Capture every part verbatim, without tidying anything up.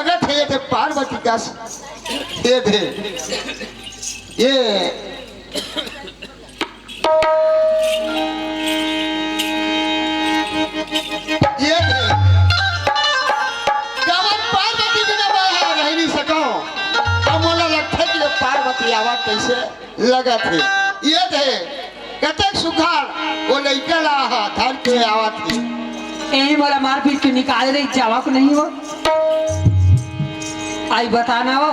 लगत हे, ये दे पार्वती कस, ये दे, ये, ये दे। काबर पार्वती बिना मैं हा रहि नइ सकंव। अब मोला लगथे कि ये पार्वती आवत कइसे लगत हे। ये दे, कतेक सुघर वो लइका ला हा धर के आवत हे। एही मोला मारपीट के निकाल दे, जावा को नहीं हो। आई बताना हो।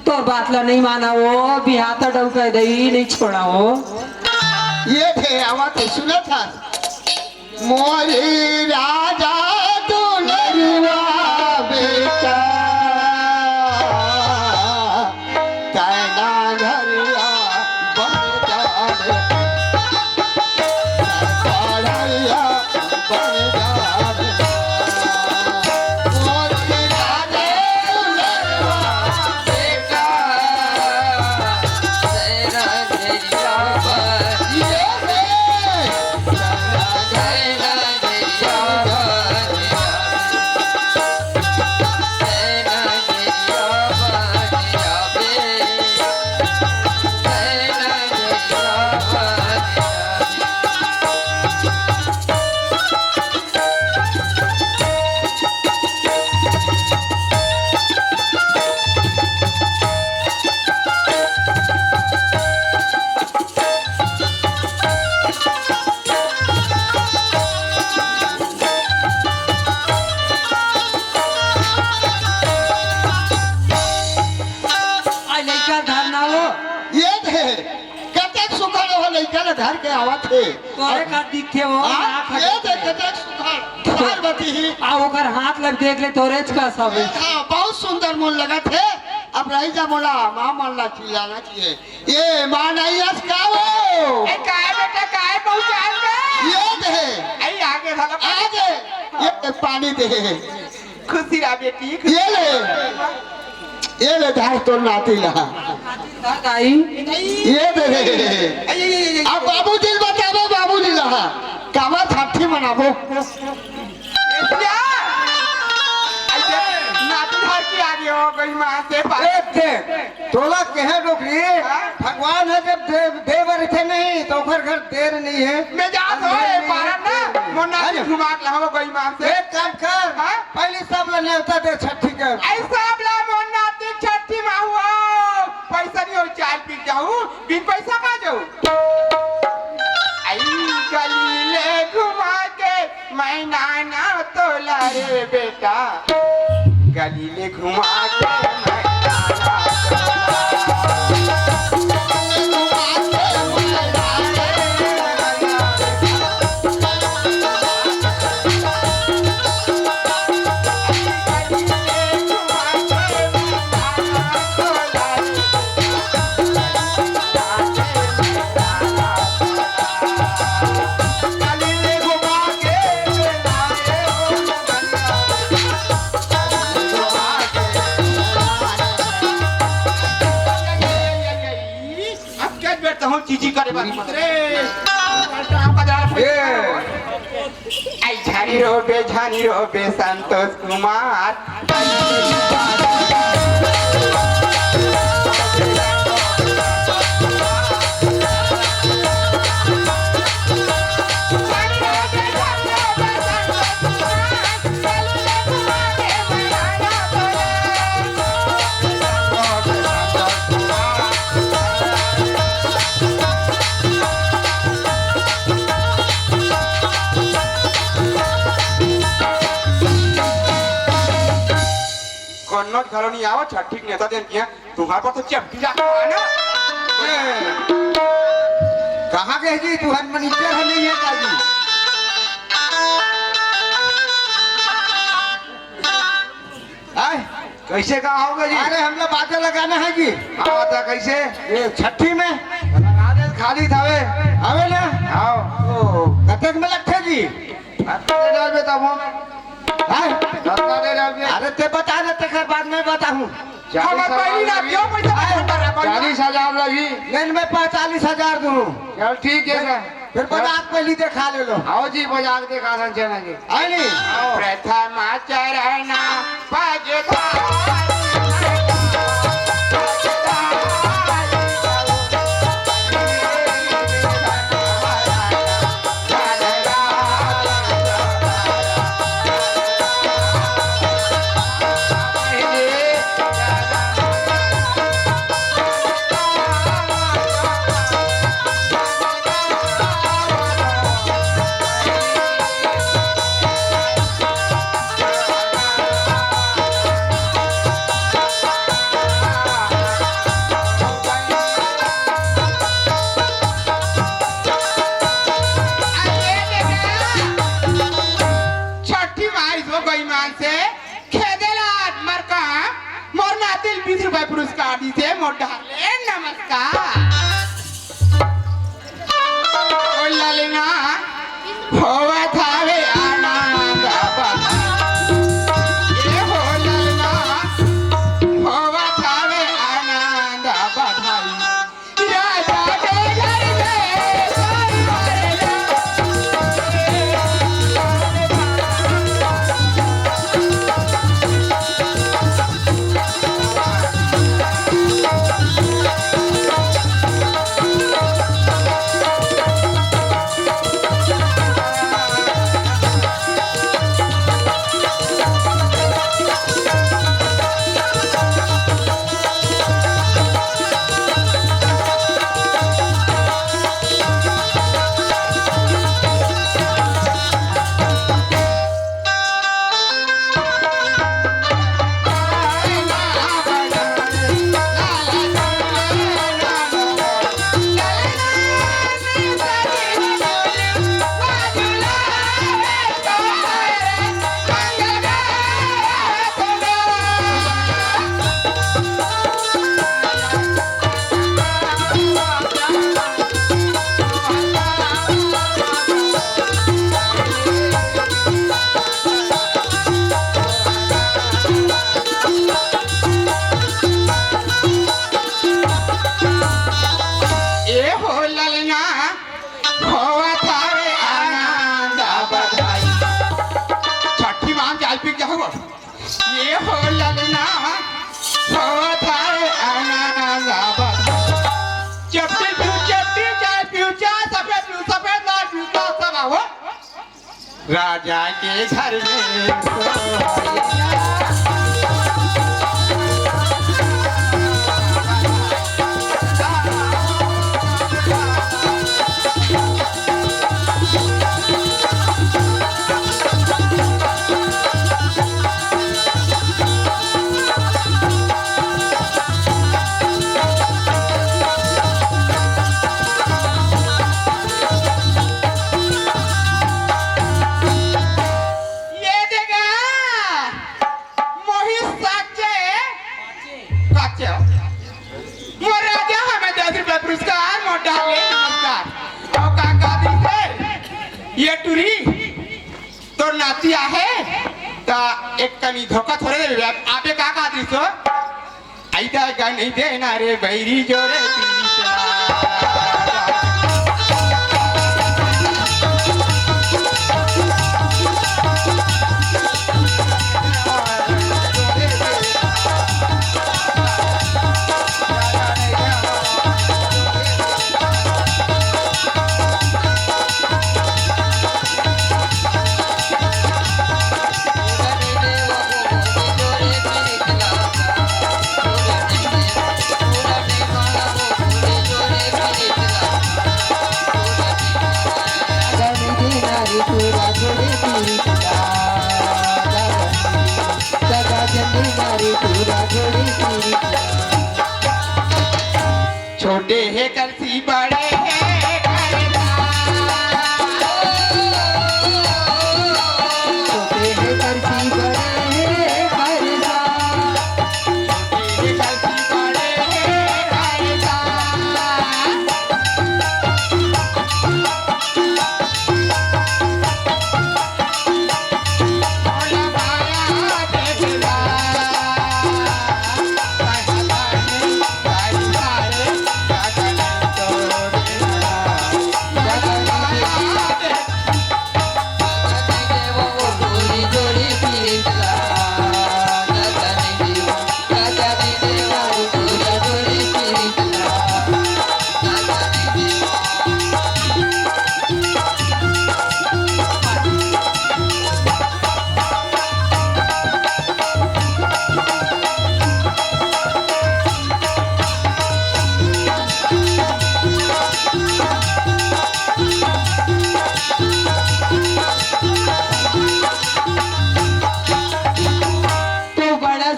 तोर बात ला नहीं माना वो, बिहाता डौका दई नहीं छोड़ा वो। ये दे आवत हे, सुनत हस। मोरी राजा दुलरुआ बेटा, तैना घरिया बन जावे, पढ़ैया बन जावे। मोरी राजा दुलरुआ बेटा, तैना घरिया बन जावे। आ लइका धरना वो। ये दे, कतेक सुघर वो लइका ला धर के आवत हे। तोरे का दिखे वो, हाँ, आँख ये हटे। दे, कतेक सुघर, पार्वती ही। आ ओकर हाथ ला देख ले, तोरेच कस हवे। हाँ, बहुत सुंदर मोला लगत हे। अब रहि जा मोला, माँ मन ला चिल्लाना चाहिए। ये माँ नहीं हस का वो? ए, काय बेटा, काय पहुँचाल बे? ये दे। आई आगे भला। आगे। ये पानी दे। खुशी रहा बेटी, खुशी। ये ले। ये ले, धार तोर नाती ला। आई। ये दे रे। आई, आई, आई, आई। अब बाबूजी ल बताबो, बाबूजी ला। कामा छट्ठी मनाबो। ए भैया, अइसे नाती धार के आगे हो गई माँ से बात। ए, दे। तोला कहे डोकरी, हाँ? भगवान ह जब दे, दे बर रहिथे नहीं, त ओकर घर देर नइ हे। मैं जात हो, अंधेर ए नइ हे, पारन ना, देर नइ हे। मोर नाती है ना? घुमा के लाहूँ गई माँ से। एक काम कर, हाँ? पहिली सब ला नेवता दे छट्ठी के। अई सब ला मोर नाती छट्ठी मा हुआ, पैसा नइ हो, चाय पी जाहूँ, बिन पैसा का जाहूँ। अई गली ले घुमा के मैं नाना तोला रे बेटा, गली ले घुमा के मैं नाना तोला। अब के बेर तहूँ चीची करे बारी मत रे। ए। आई झानी रो बे, झानी रो बे संतोष कुमार। कोनो घलो नइ आवत, छट्ठी के नेता देन किया, तुम्हारे पास तो चपटी जाता है ना। ए, कहाँ गए जी? तुहर manager ह नइ हे का जी? आय, कइसे का होगे जी? अरे, हमला बाजा लगाना हे जी। हाँ, त कइसे? ये छट्ठी में। लगा दे, खाली थावे। हवे ना? हाँ। ओ, कतेक में लगथे जी? कतेक में डालबे तब हम? हाँ? कतेक में डालबे? अरे, ते बता ना, तेकर बाद में बताहूँ। चालीस हजार पहली ना दियो पैसा, आय, बराबर। चालीस हजार अभी नहीं, मैं पैंतालीस हजार दूँ। चल, ठीक है सर। फिर मजाक पहली देखा ले लो। आओ जी, मजाक देखा सन चला जी। है नहीं? आओ। प्रथम चरण पगधारी। छठी माई सो बेईमान से खेदेला मरका मोर नातिल बीस रुपए पुरस्कार दीसे मोर डहर ले नमस्कार। ओ ललना, होवत हवे आनंद बधाई। ए हो ललना, होवत हवे आनंद बधाई। राजा के घर में कोई बरना। ए हो ललना, होवत हवे आनंद बधाई। छठी माँ चाय पी के जाहू। ए हो ललना, होवत हवे आनंद बधाई। चपटी पीऊ, चपटी, चाय पीऊ, चाय, सफेद पीऊ, सफेद, लाल पीऊ, लाल, सब आवो। राजा के घर में सोहैया। ये देखा, मोहित साचे, काचे। मोर राजा हमें दस रुपया पुरस्कार, मोर डाले नमस्कार। अउ का, का दिस हे? ये टुरी, तोर नाती आहे, त एक कनी धोखा थोड़े देबे। आप, आपे का, का दिस हो? अइदा गा नहीं देना रे बैरी जोरे पीसा।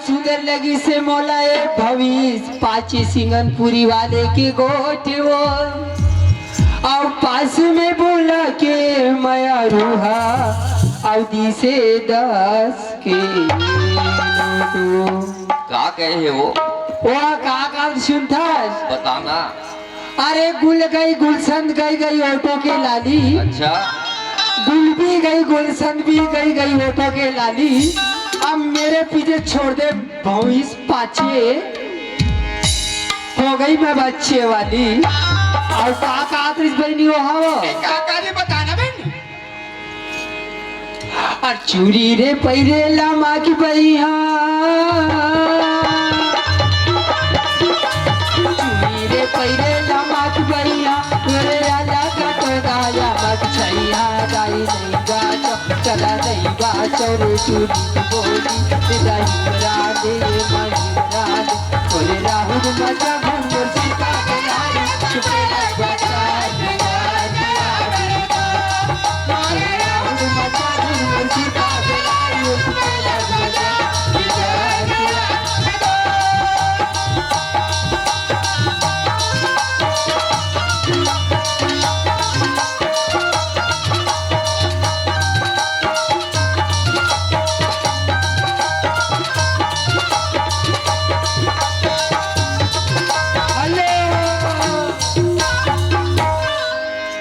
सुंदर लगिस मोला ए भविस पाची सिंगनपुरी वाले के गोठ वो। अउ पास में बोला के मया रूहा अउ दिसे दस के नोटो। का कहे हे वो? वो का का सुनथस? बताना। अरे गुल गई गुलशन गई गई ओटो के लाली। अच्छा। गुल भी गई गुलशन भी गई गई ओटो के लाली। अब मेरे पीछे छोड़ दे भैंस पाछे, हो गई मैं बच्चे वाली। अउ का का आतरिस बहिनी वो हव? ए, का का रे बताना बहिनी? अरे चूरी रे पैरे लामा की बइहा, चूरी रे पैरे लामा की बइहा, तोरे राजा का तो दाया मत छैया, दाई नहीं बाचो, चला नहीं बाचो रे चूरी की बोली, दाई राधे मणि राधे। हेलो।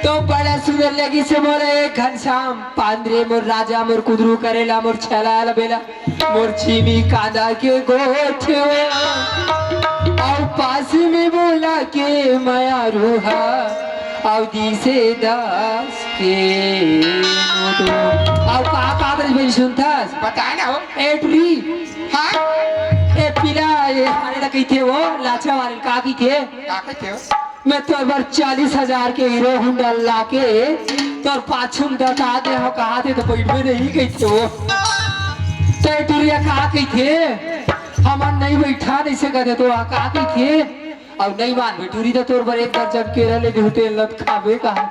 तो बड़ा सुंदर लगिस मोर ए घनश्याम पांदरे, मोर राजा, मोर कुदरू करेला, मोर छला बेला, मोर चीनी कांदा के गोठ। अउ पास में बोला के मया रूहा अउ दिसे दस के नोटो। अउ का का आतरिस बहिनी सुनथस? बता ना हो। ए टुरी। हाँ। ए पीला, ए हारे ला कहिथे वो, लाछा वाले का कहिथे? का कहिथे वो? मैं तोर बर चालीस हजार के हीरो होंडा लाके तोर पाछू में डटा दे हो, कहाथे तो बइठबे नहीं कहिथे वो। ते टुरिया का कहिथे? हमन नहीं बइठन अइसे कहिथे तो का कहिथे? अउ नहीं मानबे टुरी तो तोर बर एक दर्जन केरा ले देहूं, तेल ल खाबे कहा।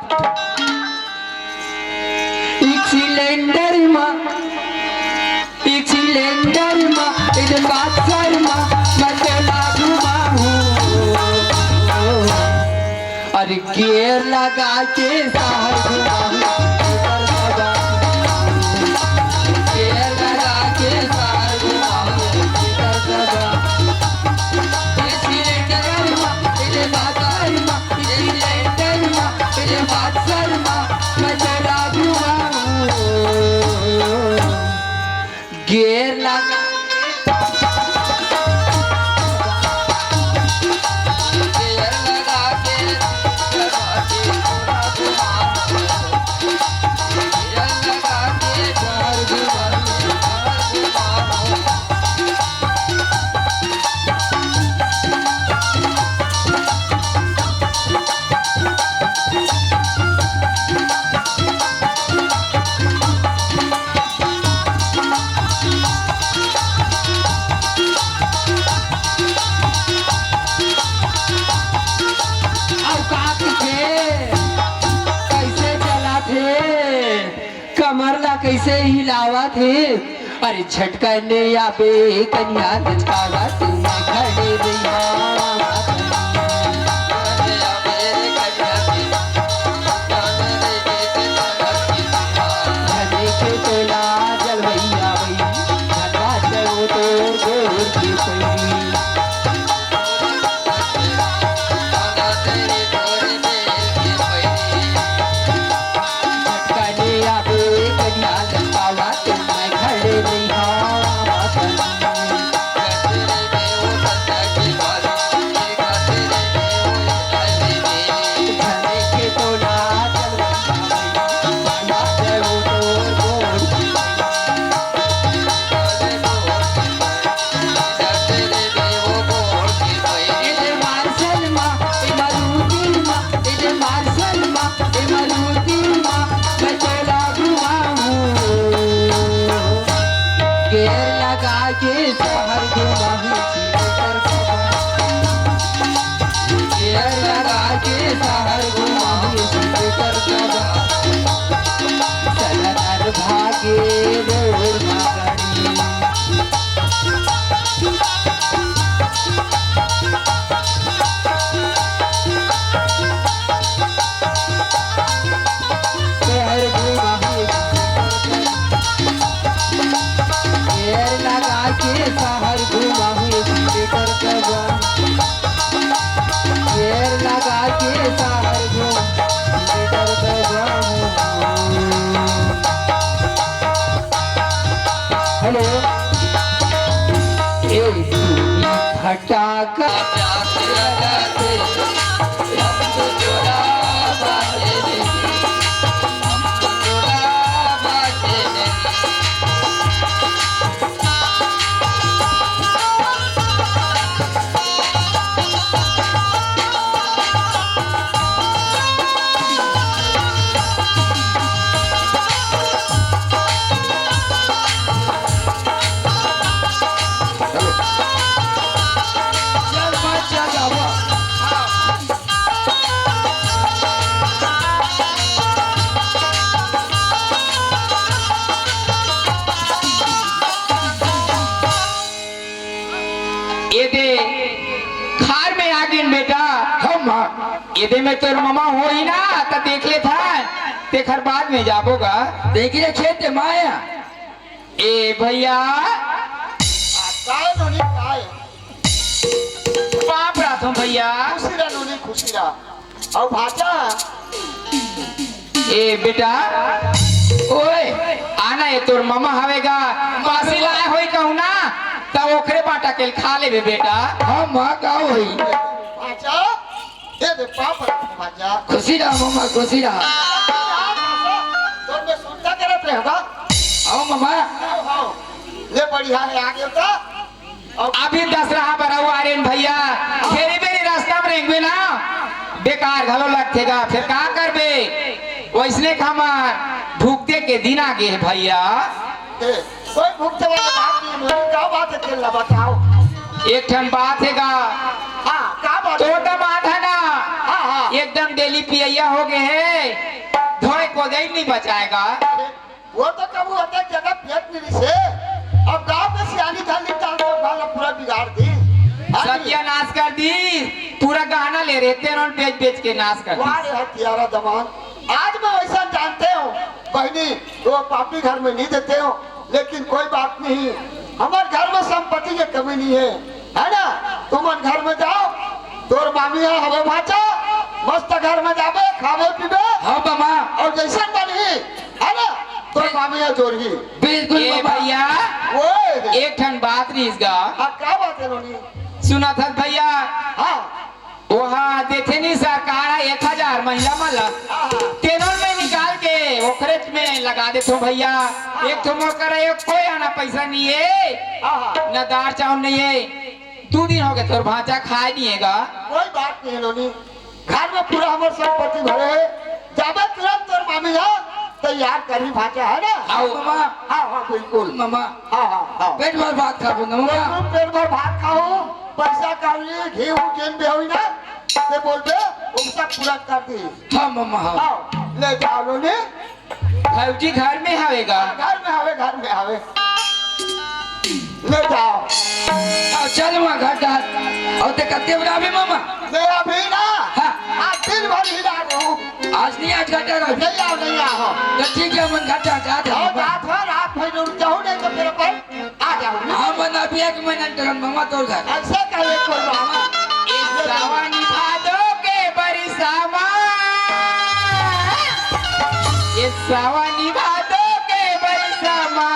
एक सिलेंडर मा, एक सिलेंडर मा, एक बाक्सर मा, मैं तोला घुमाहूं। अरे गेयर लगा के शहर घुमाहूं। गेयर लगा के शहर घुमाहूं। एक सिलेंडर मा, एक बाक्सर मा, एक सिलेंडर मा, एक बाक्सर मा, मैं तोला घुमाहूं। गेयर लगा अउ का कहिथे? कइसे चलत हे? कमर ला कइसे हिलावत हे? अरे झटकने आबे कनिया लचकावत, मैं खड़े रहिया। धने के तोला जलवैया वही, धनवा चढ़ो तोर गोर के पैरी। झटकने आबे कनिया लचकावत, मैं खड़े रहिया। गेयर लगा के शहर घुमाहूं, चीनी कर कबा। गेयर लगा के शहर घुमाहूं, चीनी कर कबा। चलनर भागे रोड मा गाड़ी। के शहर घुमाहूँ, बेटर दबा। शेर लगा के शहर घूम, बेटर दबा। हेलो। ए, फटाका। एदे खार में आ गेन बेटा। हम माँ। एदे में तोर ममा होही ना, त देख लेथन, तेखर बाद में जाबो गा। देखी रे खेत माया। ए भैया। काय नोनी काय? पाँव परथों भैया। खुशी रह नोनी, खुशी रह। अउ भांचा। ए बेटा, ओए, आना, ए तोर ममा हवे गा, बासी लाए होही कहूँ ना, त ओकरे बांटा के खा लेबे बेटा। हाँ माँ, का होही? भांचा, ए दे पाँव परथों भांचा। खुशी रह ममा, खुशी रह। तोर में सुनता करत रहे बा। आओ ममा। आओ, आओ। ले बढ़िया हे, आ गेव त। अभी दसरहा बर अउ आरेन भैया, घेरी बेरी रास्ता में रेंगबे ना, बेकार घलो लगथे गा, फेर का करबे? वइसने का हमर भुगते के दिन आ गे हे भैया। ए, कोई भुगते वाला बात नहीं है, मोदी, का बात है, तेला बताओ। एक ठन बात हे गा। हाँ, का बात है? तोर दमाद हे ना, हाँ, हाँ। एकदम डेली पियैया हो गे हे, धोए कोदई नहीं बचाएगा। वो तो कभू अतेक जगह पेट मिलिस हे। अब गांव के सियानी धन निकाल के घर ला पूरा बिगाड़ दिस। हाँ जी। सत्यानाश कर दिस। पूरा गहना ले रहे तेन बेच बेच के नाश कर दिस। वाह रे हथियारा दमाद। आज मैं वैसा जानते हूँ बहिनी, वो पापी घर में नहीं देते हो, लेकिन कोई बात नहीं, हमर घर में संपत्ति के कमी नहीं है, है ना? तुमन घर में जाओ, तोर मामी ह हवे भांचा, मस्त घर में जाबे, खाबे पीबे। हाँ, मामा। अउ जइसन बनही, है ना? तोर मामी ह जोरही। बिल्कुल, ए मामा। भैया, ओए। एक ठन बात रहिस गा। हाँ, का बात हे नोनी? सुनत हस भैया? हाँ। ओहा देथे नी सरकार ह एक हजार महिला मन ला। हाँ, हाँ। तेनो में निकाल के ओकरेच में लगा देथों भैया। हाँ। एक ठो मोर करा एक कोई आना पैसा नहीं है। हाँ, हाँ। न दार चाउर नहीं है। दू दिन हो गे तोर भांचा खाए नहीं हे गा। कोई बात नहीं हे नोनी, घर में पूरा हमर संपत्ति भरे हे। जाबे तुरंत तोर मामी ह तैयार करही भांचा, है ना? आओ। मामा। हाँ, हाँ, बिल्कुल। मामा। हाँ, हाँ, हाँ। पेट भर भात खाबो ना, मामा। बिल्कुल, पेट भर भात खाहू, पैसा कौड़ी, घी ऊ जेन भी होई ना, ते बोलबे, ओमन पूरा कर दिही। हाँ, मामा, हाँ। हाँ, ले जाओ नोनी। भौजी घर में हवे गा? घर में हवे, घर में हवे। ले जाओ। आओ, चल माँ, घर डाल। अउ ते कत्ते बड़ा भी मामा? मैं अभी ना, हाँ। आज दिन भर ही ना रहूँ। आज नहीं, आज घर डाल। नहीं आओ, नहीं आओ। तो ठीक है, मन घर डाल, जात है आओ, मामा। जात है, रात भर रुक जाओ, नहीं तो फिर अपन आ जाओ। हाँ, मन अभी एक मिनट रहन मामा तोर घर। ऐसे कहे कोई मामा। इस सावन भादो के बरसा मा, ए सावनी भादो के बरसा मा,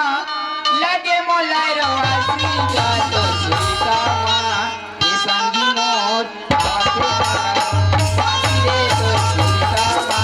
लगे मोला रोवासी जातो सुरता मा, ए संगी मोर, बाके बाके रे तो सुरता मा।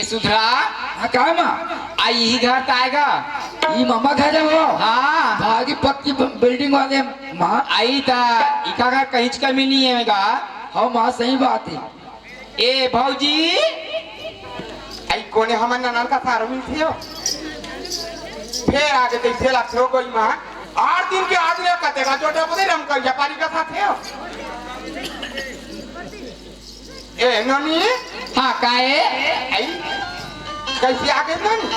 सुधरा। हाँ, का माँ? आ, इही घर त आय गा। ई मामा घर हे वो? हाँ। भागी पक्की ब-, building वाले माँ। आई त इका घर कहीं कमी नहीं हे गा। हाँ माँ, सही बात हे। ए भौजी, आई कोने हमर ननद का सारो मिलथे हो? फेर आगे तइसे लगथे हो कोई माँ। आठ दिन के आठ ले कते का जोटा बोले रमकलिया पारी का साथे हो। ए नोनी। हाँ, का ए? आई, कइसे आगे नोनी?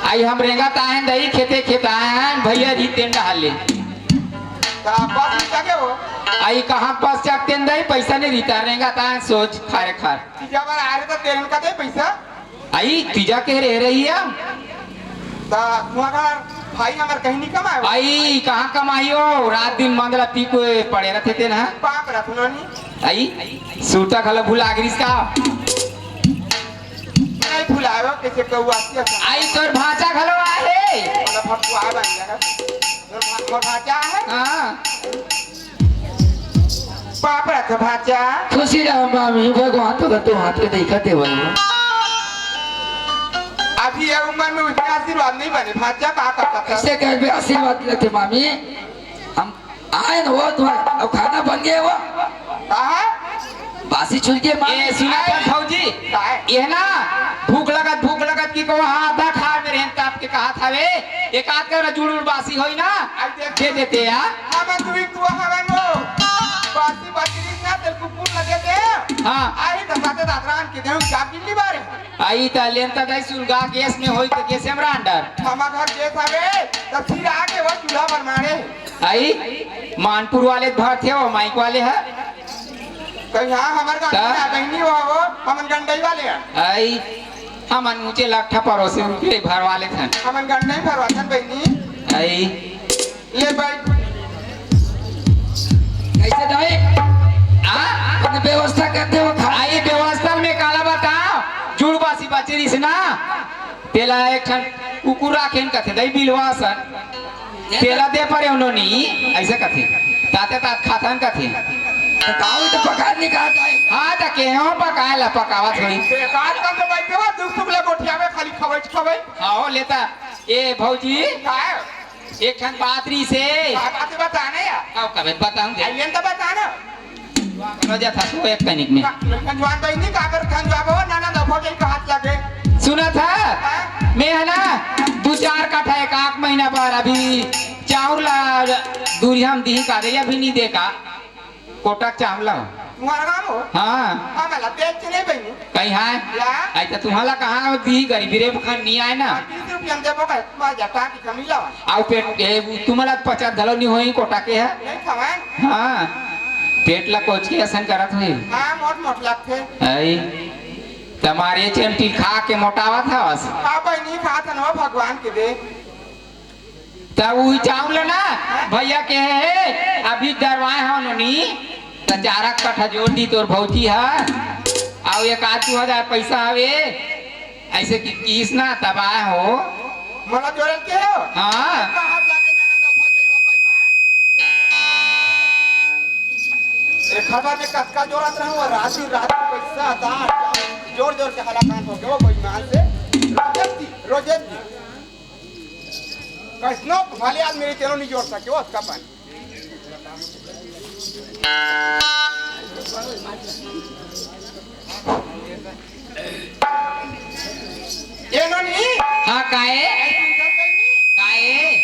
आई हम रेंगत आए हन दई, खेते खेत आए हन, भैया री तेन डहाले। त बस में चघे हो? आई कहाँ बस चघतेन दई, पइसा नहीं रिहिस त रेंगत आए हन सोझ खारे खार। तीजा बर आए रहे त तेरन का दे पइसा? आई तीजा के रे रही है। त तुम्हारा भाई हमर कहीं नहीं कमाए हो? आई कहाँ कमाही हो, रात दिन मंद ल पी के पड़े रहिथे तेन ह। पाप रथ नोनी। आई सूता घलो भुला गिरिस का? नहीं भुलायो, कइसे कौआ आती है। आई तोर भांचा घलो आहे। मतलब भकुआ बन जाएगा। तोर भा-, तोर भांचा है? हाँ। पाप रथ भांचा। खुशी रह मामी, भगवान तो तोर हाथ के देखत हे भाई। अभी ये उम्र में उसने आशीर्वाद नहीं बने, भांचा का, का, का, का। कइसे कहे बे आशीर्वाद लेथे मामी? हम आए न वो तुम्हारे, अब खाना बन गया वो। कहा? बासी छुल के माँ। ए, सुना था भौजी? काय? ये ना, भूख लगत, भूख लगत कि को हाँ, आधा खा मेरे हैं, ताप के कहा था वे, एक आध का जुड़ उड़ बासी होई ना, आई देख। दे देते यार। हम दुई तू हवन हो। बासी बकरी ना, तेरे कुकुर लगे दे। हाँ। आई तो साथे दादरान के देहु, जा बिल्ली बारे। आई त लेन त दई सुलगा गैस में होई त गैस में रांडर। हमार घर गैस हवे, त फिर आके वो चूल्हा पर मारे। आई, मानपुर वाले भरथे हो, माइक वाले ह। कहीं हाँ, हमार गांव त? ना बहनी हो, वो हमन गंडई वाले हैं। आई, हमन ऊंचे लट्ठा परोसे ऊंचे भरवा लेथन। हमन गंडई भरवाथन बहनी। आई। ले भाई। कइसे दई? आ? अपन व्यवस्था करथे हो खा। आई व्यवस्था में काला बताओ, जुड़ बासी बचे रिहिस ना, तेला एक ठन कुकुर राखेन कथे, दई बिलवा सन। तेला दे परे उन्होंने, अइसे कथे। ताते तात खाथन कथे। त काऊ तो पकाए नहीं कहा था। हाँ, त केहो पकाए ला पकावत होई। बेकार काम तो बैठे हो, दुख सुख ले गोठियावे, खाली खवई खवई। हाँ, हो लेता। ए भौजी, का? एक ठन बात रिहिसे। का बात बताना यार? का कबे बताऊं दे? अइयन तो बताना। रोजा था सो एक कनिक में। का, खंजवान बहिनी, का कर खंजवाबो? ना, ना, दफो जाई का हाथ लगे। सुना था? हाँ? मैं है ना, दू चार कट्ठा एक आध महीना पर अभी चाउर ला दूरिहा म दिही का दे, अभी नहीं दे का। कोटक चावला हो। तुम्हारा नाम हो? हाँ। हाँ, मला तेज से नहीं बनी। कहीं है? या? ऐसा तुम्हाला कहाँ दी गरीबी रे, बखान नहीं आए ना। बीस रुपया में देबो का, तुम्हारा जटा की कमी लावा। आओ पेट, ए, तुम्हाला पचास घलो नहीं होई कोटा के है? नहीं खवाए। हाँ। पेट ला कोच के असन करत होई। हाँ, मोट मोट लगथे। आई। तुम्हारे चेमटी खा के मोटावा था बस। हाँ, भाई नहीं खा था ना, भगवान के दे। त उही चाउर ल ना, भैया के हे, अभी डरवाए हव नोनी, त चार कट्ठा जोर दी तोर भौजी ह, अउ एक आध दू हजार पैसा हवे, ऐसे कि किस ना तबाह हो। मोला जोरल के हो? हाँ। कहाँ जाके ना, ना, ना, हो जाई, हो गई माँ। एक हवा में कतका जोरत रहूं, रात दिन, रात दिन पैसा, दार, जोर, जोर के हलाकान हो गए, वो बेईमान से। रोजे दी, रोजे दी। कैसनो भले आदमी रही, तेनो नहीं जोड़ सके, वो अतका पानी। ये नोनी? हाँ, काहे? काहे?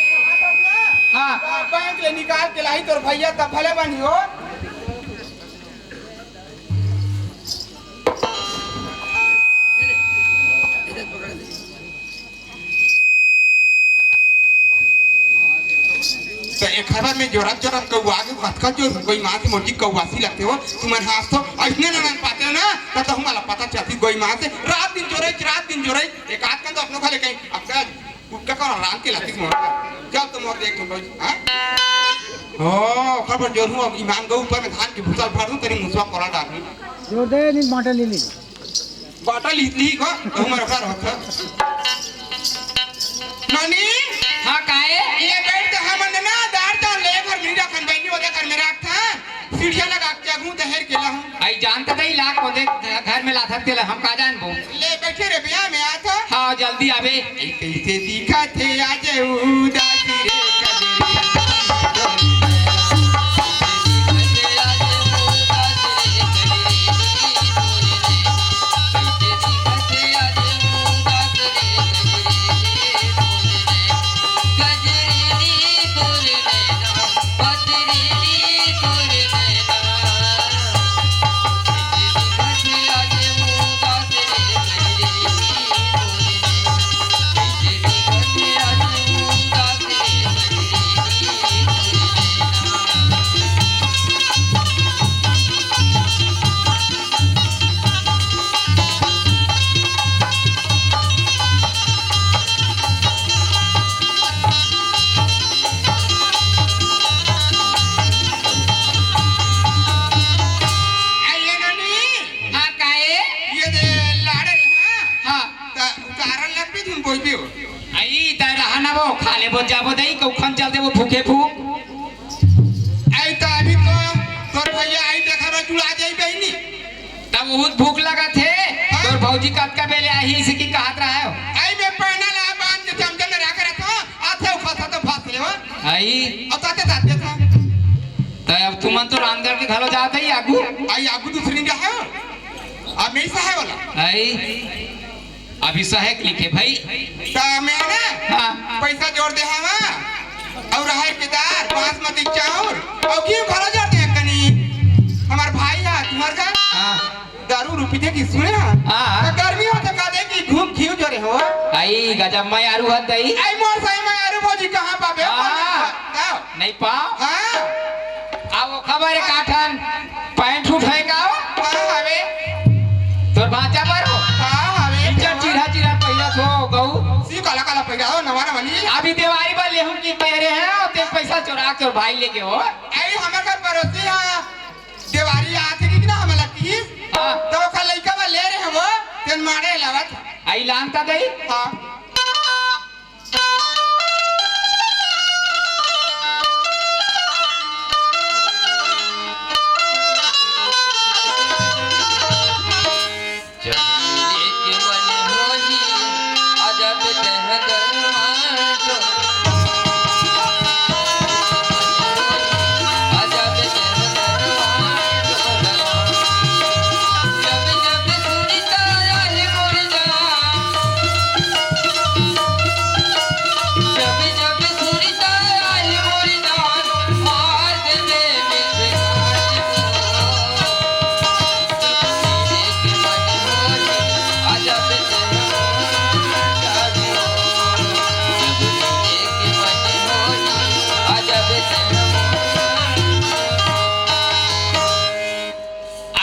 हाँ। बैंक ले निकाल के लाई तोर भैया, तब भले बनी हो। त एखर बर में जोरत जोरत कौआ के कतका जोर गोई माँ से मोटी कौआसी लगथे हो। तुमन हाथ तो अइसने ननद पाते हो ना, त तो हमारा पता चलती गोई माँ से। रात दिन जोरे, रात दिन जोरे, एक आध कन तो अपनो खा ले कहीं। अब का कुत्ता का राम के लाती मोर का। जब तो मोर देख तुम लोग, हाँ? ओ, ओखर बर जोर हूँ, अब ईमान गो ऊपर में धान के भूसा भर दूँ, तेरी मुसवा कोरा डाल दूँ। जोर दे, नहीं बांटा ले ली। बाटा लीत ली को, तो हमारा घर होता। नानी? हाँ, काहे? ये बेड तो हम ना दार चावल ले घर में रखन, बहनी होता घर में रखता। सीढ़िया लगा के जगहूँ तो हेर के लाहूँ। अई जानत दई ला, कोदे घर में लाथन तेला हम का जानबो। ले बइठे रे, बिया में आत। हाँ, जल्दी आबे। ए कइसे दिखत हे आज उदास रे कजरी। अई ये नोनी। हाँ, काए? ये दे लाड़े, हाँ? हाँ। त उतारन लग भी धुन बोल भी हो। अई, त रहा ना वो, खा लेबो, जाबो दई, कउखन चल देबो, भूखे भूख। अई, त अभी तो तोर भइया आई, देखा बा, जुड़ा जाई बहिनी। तब बहुत भूख लगत हे। हाँ? तोर भौजी कतका बेले आही, इसे की कहत रहा हो? अई, मैं पैना ला बांध के चमचम में रख रहा था, आथे उखा था तो भात ले हो। अई। अउ ताते ताते था। त अब तुमन तो रामगढ़ के घलो जात हई आगू। अई, आगू दूसरी जा है। अब नहीं सहाय वाला। अई। अभी सहायक लिखे भाई। त मैं ना हाँ। पइसा जोर दे हवा अउ राहेर के दार, बासमती चाउर अउ घीव घलो जोर दे कनी। हमर भाई हा तुम्हर घर हाँ। दारू रूपी दे कि सुने हा। हाँ। त गर्मी होथे का दे कि घूम घीव जोरे हो। अई गजब मयारू हत दई। अई मोर सही मयारू भौजी कहाँ पाबे? हाँ। बताओ। नहीं पाव? हाँ। आ वो खबर हे काठन पैंट उठाए का हो? हाँ, हवे। तोर बाचा बर हो? हाँ, हवे। इज्जत चिढ़ा चिढ़ा पहिरा सो गऊ। सी काला काला पहिरा हो, नवा नवा नी। अभी देवारी बर लेहूं कि पहिरे हे, तेन पैसा चोरा के तोर भाई लेगे हो। अरे, हमर घर पड़ोसी हा, देवारी आथे कि ना हमला किस? हाँ। त ओखर लइका बर ले रहे हो, तेन मारे लावत। अई लानता दई? हाँ।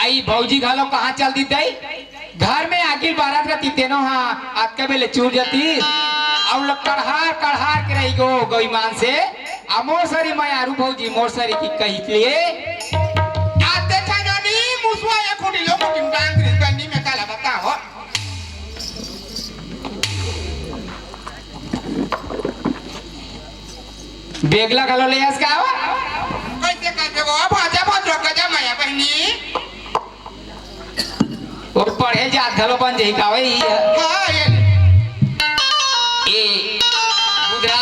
अई भौजी घलो कहाँ चल दिस दई? घर में आगी बारत रही तेनो हा, अतका बेले चूर जातिस। अउ ल कड़हार कड़हार के रही गो गईमान से। आ मोर सरी मयारू भौजी मोर सरी की कही के लिए। आते खानो नी मुसवा ये खुटी लोग चिमटांग री बन्नी में काला बताओ। बेगला घलो ले आस का हो? कइसे कर देबो? अब आजा भद्रो गजा माया बहिनी। वो पढ़े जात घलो बन जाही का वही है? हाँ, ये ले। ए, बुधरा।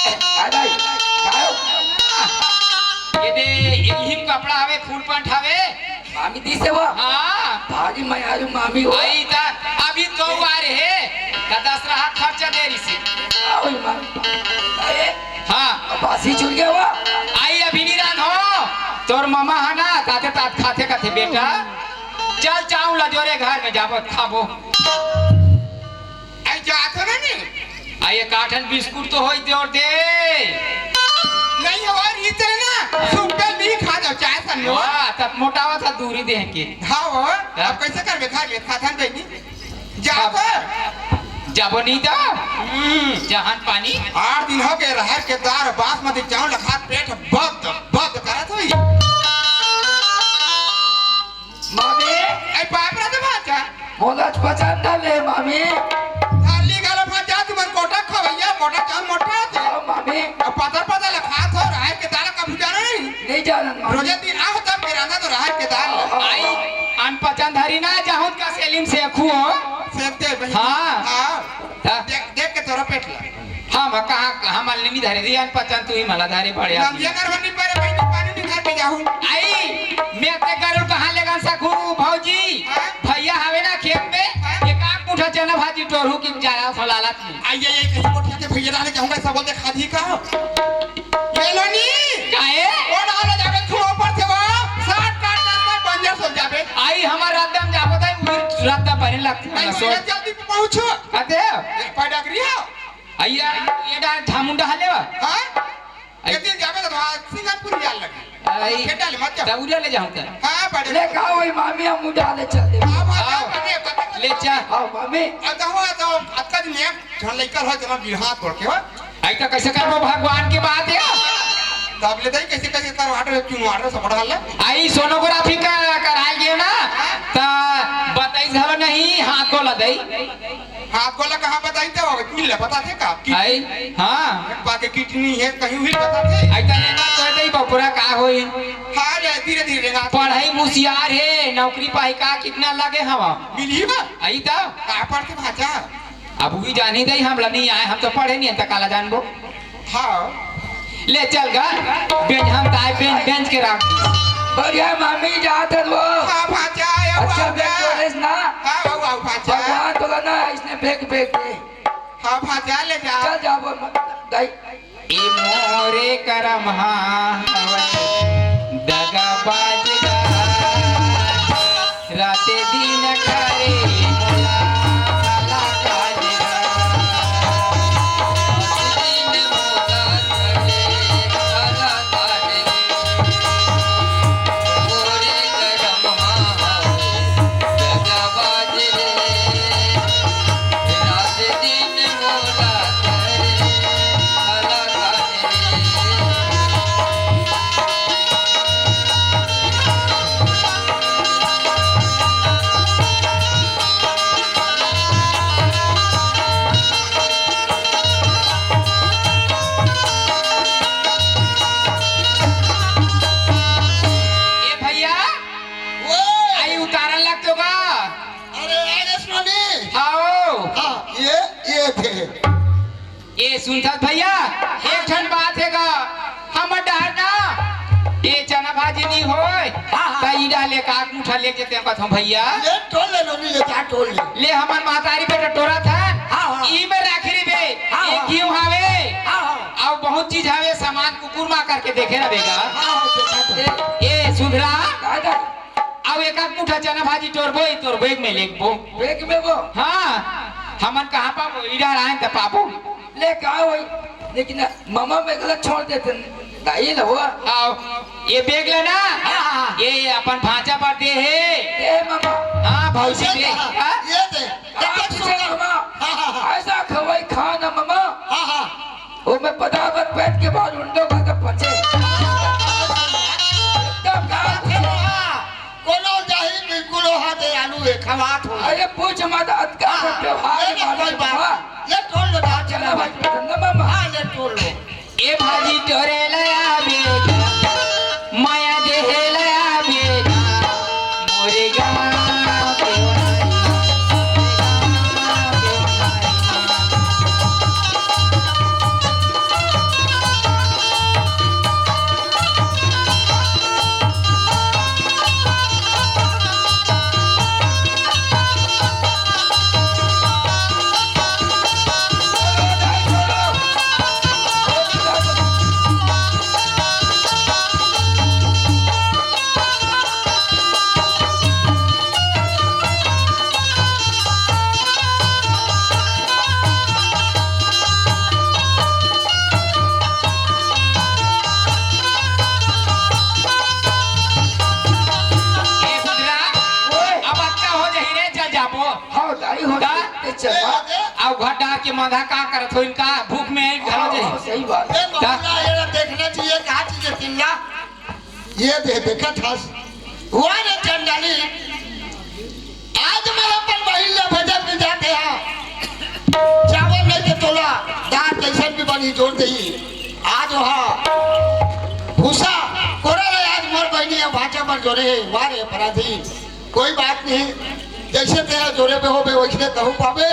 काय भाई? काय हो? ये दे, इही म कपड़ा हवे, फूल पैंट हवे। मामी दिस हे वो? हाँ। भारी मयारू मामी हो। अई त अभी तो आ रहे हे, त दसरा खर्चा दे रही से। आ, ओई माँ। अरे, हाँ। बासी चुर गया वो। अई अभी नी रांधों। तोर ममा हा ना, ताते तात खाथे कथे बेटा। चल चाउर ला जोरे घर में जाबो, खाबो। अई जात हो ना नी। अई एक आठन बिस्कुट तो होई दे अउ दे। नहीं हो, रीत हे ना, सुबह भी खा जाओ, चाय सन में। वाह, तब मोटावा था दूरी दे के। हाँ हो, हाँ। अब कइसे करबे, खा ले, खा थान दे नी। जा अब तो। जाबो नहीं तो। हम्म। जहान पानी। आठ दिन हो गए, रहर के दार, बासमती चाउर ला खात पेट बद, बद करत होई। मामी। ए, बाप रे, तो भाचा। मोला पसंद ले, मामी। थाली घलो भाचा, तुमन कोटा खवैया, कोटा चाउर मोटा होथे। हाँ, मामी। अब पतर पतर ला खात हो, रहर के दार का भुजाना नहीं। नहीं जानन मामी। रोजे दिन आहो तब किराना तो रहा के दाल। आई, अनपचन धरी ना जाहूं का सेलिम से अखू हो। सेब दे भाई। हाँ। हाँ। हाँ। देख, देख के तोरा पेट ला। हम कहाँ, हम अलनी धरे दिया, पचन तू ही मला धारे पड़े हम आदमी। ये नरवनी पर भाई, पानी नहीं घर पे जाऊँ। आई, मैं ते गरुड़ कहाँ लेगन सकू, भौजी? हाँ? भैया हवे ना खेत में, हाँ? एक आध मुठा चना भाजी टोरू की जा रहा फलालत में। आई, ये, ये कैसे कोठिया के भैया डाले जाऊँगा, सब बोलते खादी का। ये लो नी। काहे? वो डाले जावे तू ऊपर से वो, सात काट में बंजर सो जावे। आई, हमार रात में जाबो ताई, उधर रात में बने लगती है, नहीं, सोच। भैया जल्दी पहुँचो। कहते हैं? ये पैडा करियो। अइया, ये डाल ठामुंडा हले वा? हाँ? आई। एक दिन जाबे तो वहाँ सिंगापुर यार लगे। आई। खेत डाले मत जाओ। तब उड़े ले जाऊं क्या? हाँ, बड़े। ले कहा वही मामी हम उड़ा ले चल दे। हाँ, हाँ, आओ। बड़े, बड़े। ले चल। आओ मामी। अब तो हुआ तो अतका दिन एक झन लइका हो जना बिहार पड़ के हो। आई तो कैसे करबो भगवान की बात है? तब ले दई कैसे कैसे करवाट रे, क्यों वाट रे सब डाल ले। आई सोनोग्राफी का कराए गए ना, ता बताई सब नहीं, हाथ को लदई। हाथ गोला कहाँ बताई तो मिल ले, बता थे का? कि-, आई, हाँ। एक पाके किडनी है, कहीं हुई बता थे। आई तने ना कह दई बपुरा का होई। हाँ रे, धीरे धीरे ना। पढ़ाई मुसियार है, नौकरी पाई का कितना लगे हवा। मिली बा? आई तो। का पढ़ के भाजा? अब भी जानी दई, हम नहीं आए, हम तो पढ़े नहीं, त काला जानबो। हाँ। ले चल गा, बेंच हम ताए बेंच, बेंच के रख दी। बढ़िया मामी जात है वो। हाँ, भांचा, आया हुआ अच्छा, है। बेंच वाले से ना। हाँ, आऊ, आऊ, भांचा। भगवान तोला ना, इसने फेंक, फेंक दे। हाँ, भांचा, ले जा। चल जा, वो म-, दाई। ए मोरे करम हा हवय, दगाबाज गा। राते दिन करे मोला काला काज गा। ए भैया, ओ। आई उतारन लगते होगा। अरे, आगे सुनो नी। हाँ, ओ। हाँ, ये, ये थे। ए सुनथस भैया, एक ठन बात हे गा, हमर डहर ना, ए चना भाजी नी होय, हाँ, हाँ। त ई डाले का मुठा ले जेते कथों भैया। ले टोल ले नोनी, ले जा टोल ले। ले हमर महतारी बेटा टोरा था, हाँ, हाँ। ई में राखी री बे, हाँ, एक हाँ। घीव हावे, हाँ, हाँ। अउ बहुत चीज हावे, सामान कुकुर मा करके देखे ना बेगा। हाँ, हाँ, देखा था। ए, ए सुधरा, दादा। अउ एक आध मुठा चना भाजी टोरबो, ई तोर बैग में लेगबो। बैग में वो? हाँ, हमन कहाँ पाबो, ई डहर आएन त पाबो। ले का होई, लेकिन ममा में गलत छोड़ देते, दाई ल हो। आओ, ये बैग लेना, हाँ, हाँ। ये अपन भांचा पर दे हे। ए ममा। हाँ, भौजी दे। हाँ? ये दे। कहाँ पीछे ममा? हाँ, हाँ, हाँ। ऐसा खवाई खाना ममा। हाँ, हाँ। वो मैं पदावत बैठ के बाद उंडो खा के पचे। एकदम गाल पचे। कोनो जाही बिल्कुल ओहा दे आलू हे, खवात हो। अरे पूछ मत, अतका हाँ, व्यवहार ये के ना मामले कोई में बात। हाँ। ये टोल लो, बात चला चला भाई। भाई, चला मामा। हाँ, ले टोल लो। ए भाजी टोरे लया बेटा, माया देहे लया बेटा, मोरे गाँव के वाली। ए सुधरा, ओए। अब अच्छा हो जाही रे, चल जाबो। हाँ, दाई हो दा? जाही, चल बा। अउ घर डार के मंधा का करत हो, इनका भूख में घलो हाँ, जाही। हाँ, सही बात। ए, दा? महुआ, ये देखना चाहिए, कहाँ चीजें किनना? ये दे, देखत हस। वाह रे चंडाली, आज मैं अपन बहिन ला भजन में जाते हा। चावल नहीं दे तोला, दाल कैसन भी बनी जोर दही। आज वहाँ भूसा कोरा नहीं, भांचा मन जोरे हे, वाह रे अपराधी, कोई बात नहीं, जैसे तेरा जोरे पे हो बे, वैसने तहूँ पाबे,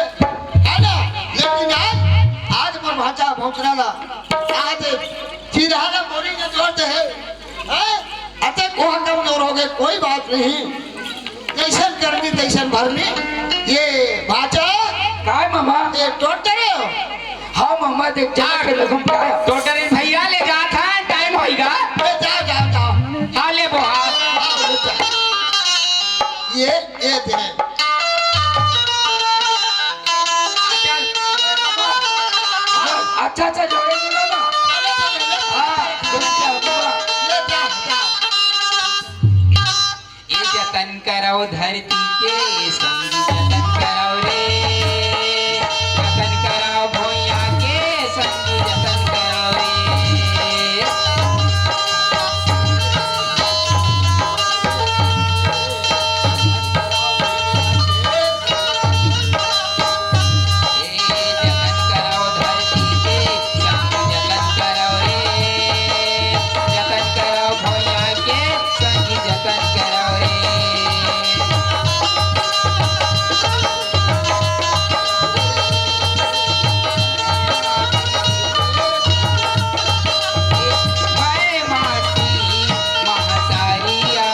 है ना? लेकिन आज, आज मोर भांचा भोंचना ला, आज चिरहा ला बोरी ने जोर दे हे, हैं? अते कोहा कमजोर हो गए, कोई बात नहीं, जैसन करनी तैसन भरनी। ये भांचा, काय मामा? ये टोटरे हो। हाँ मामा, देख जा के लखम पाया। टोटरे भैया ले जात हन, टाइम होइगा। ए, जाओ, जाओ, जाओ। हाँ, ले बो, हाँ। हाँ, ले जा। ये, ये दे। चल। अच्छा, अच्छा, जोड़े, जोड़े ना। हाँ, जोड़े, जोड़े। ले जा, जा। ए जतन करव धरती के, ए संग जतन करव रे। जतन करव भुइयां के, ए संग जतन करव रे। ए जतन करव धरती के, संग जतन करव रे। जतन करव भुइयां के, संग जतन करव रे। मैं माटी महतारिया,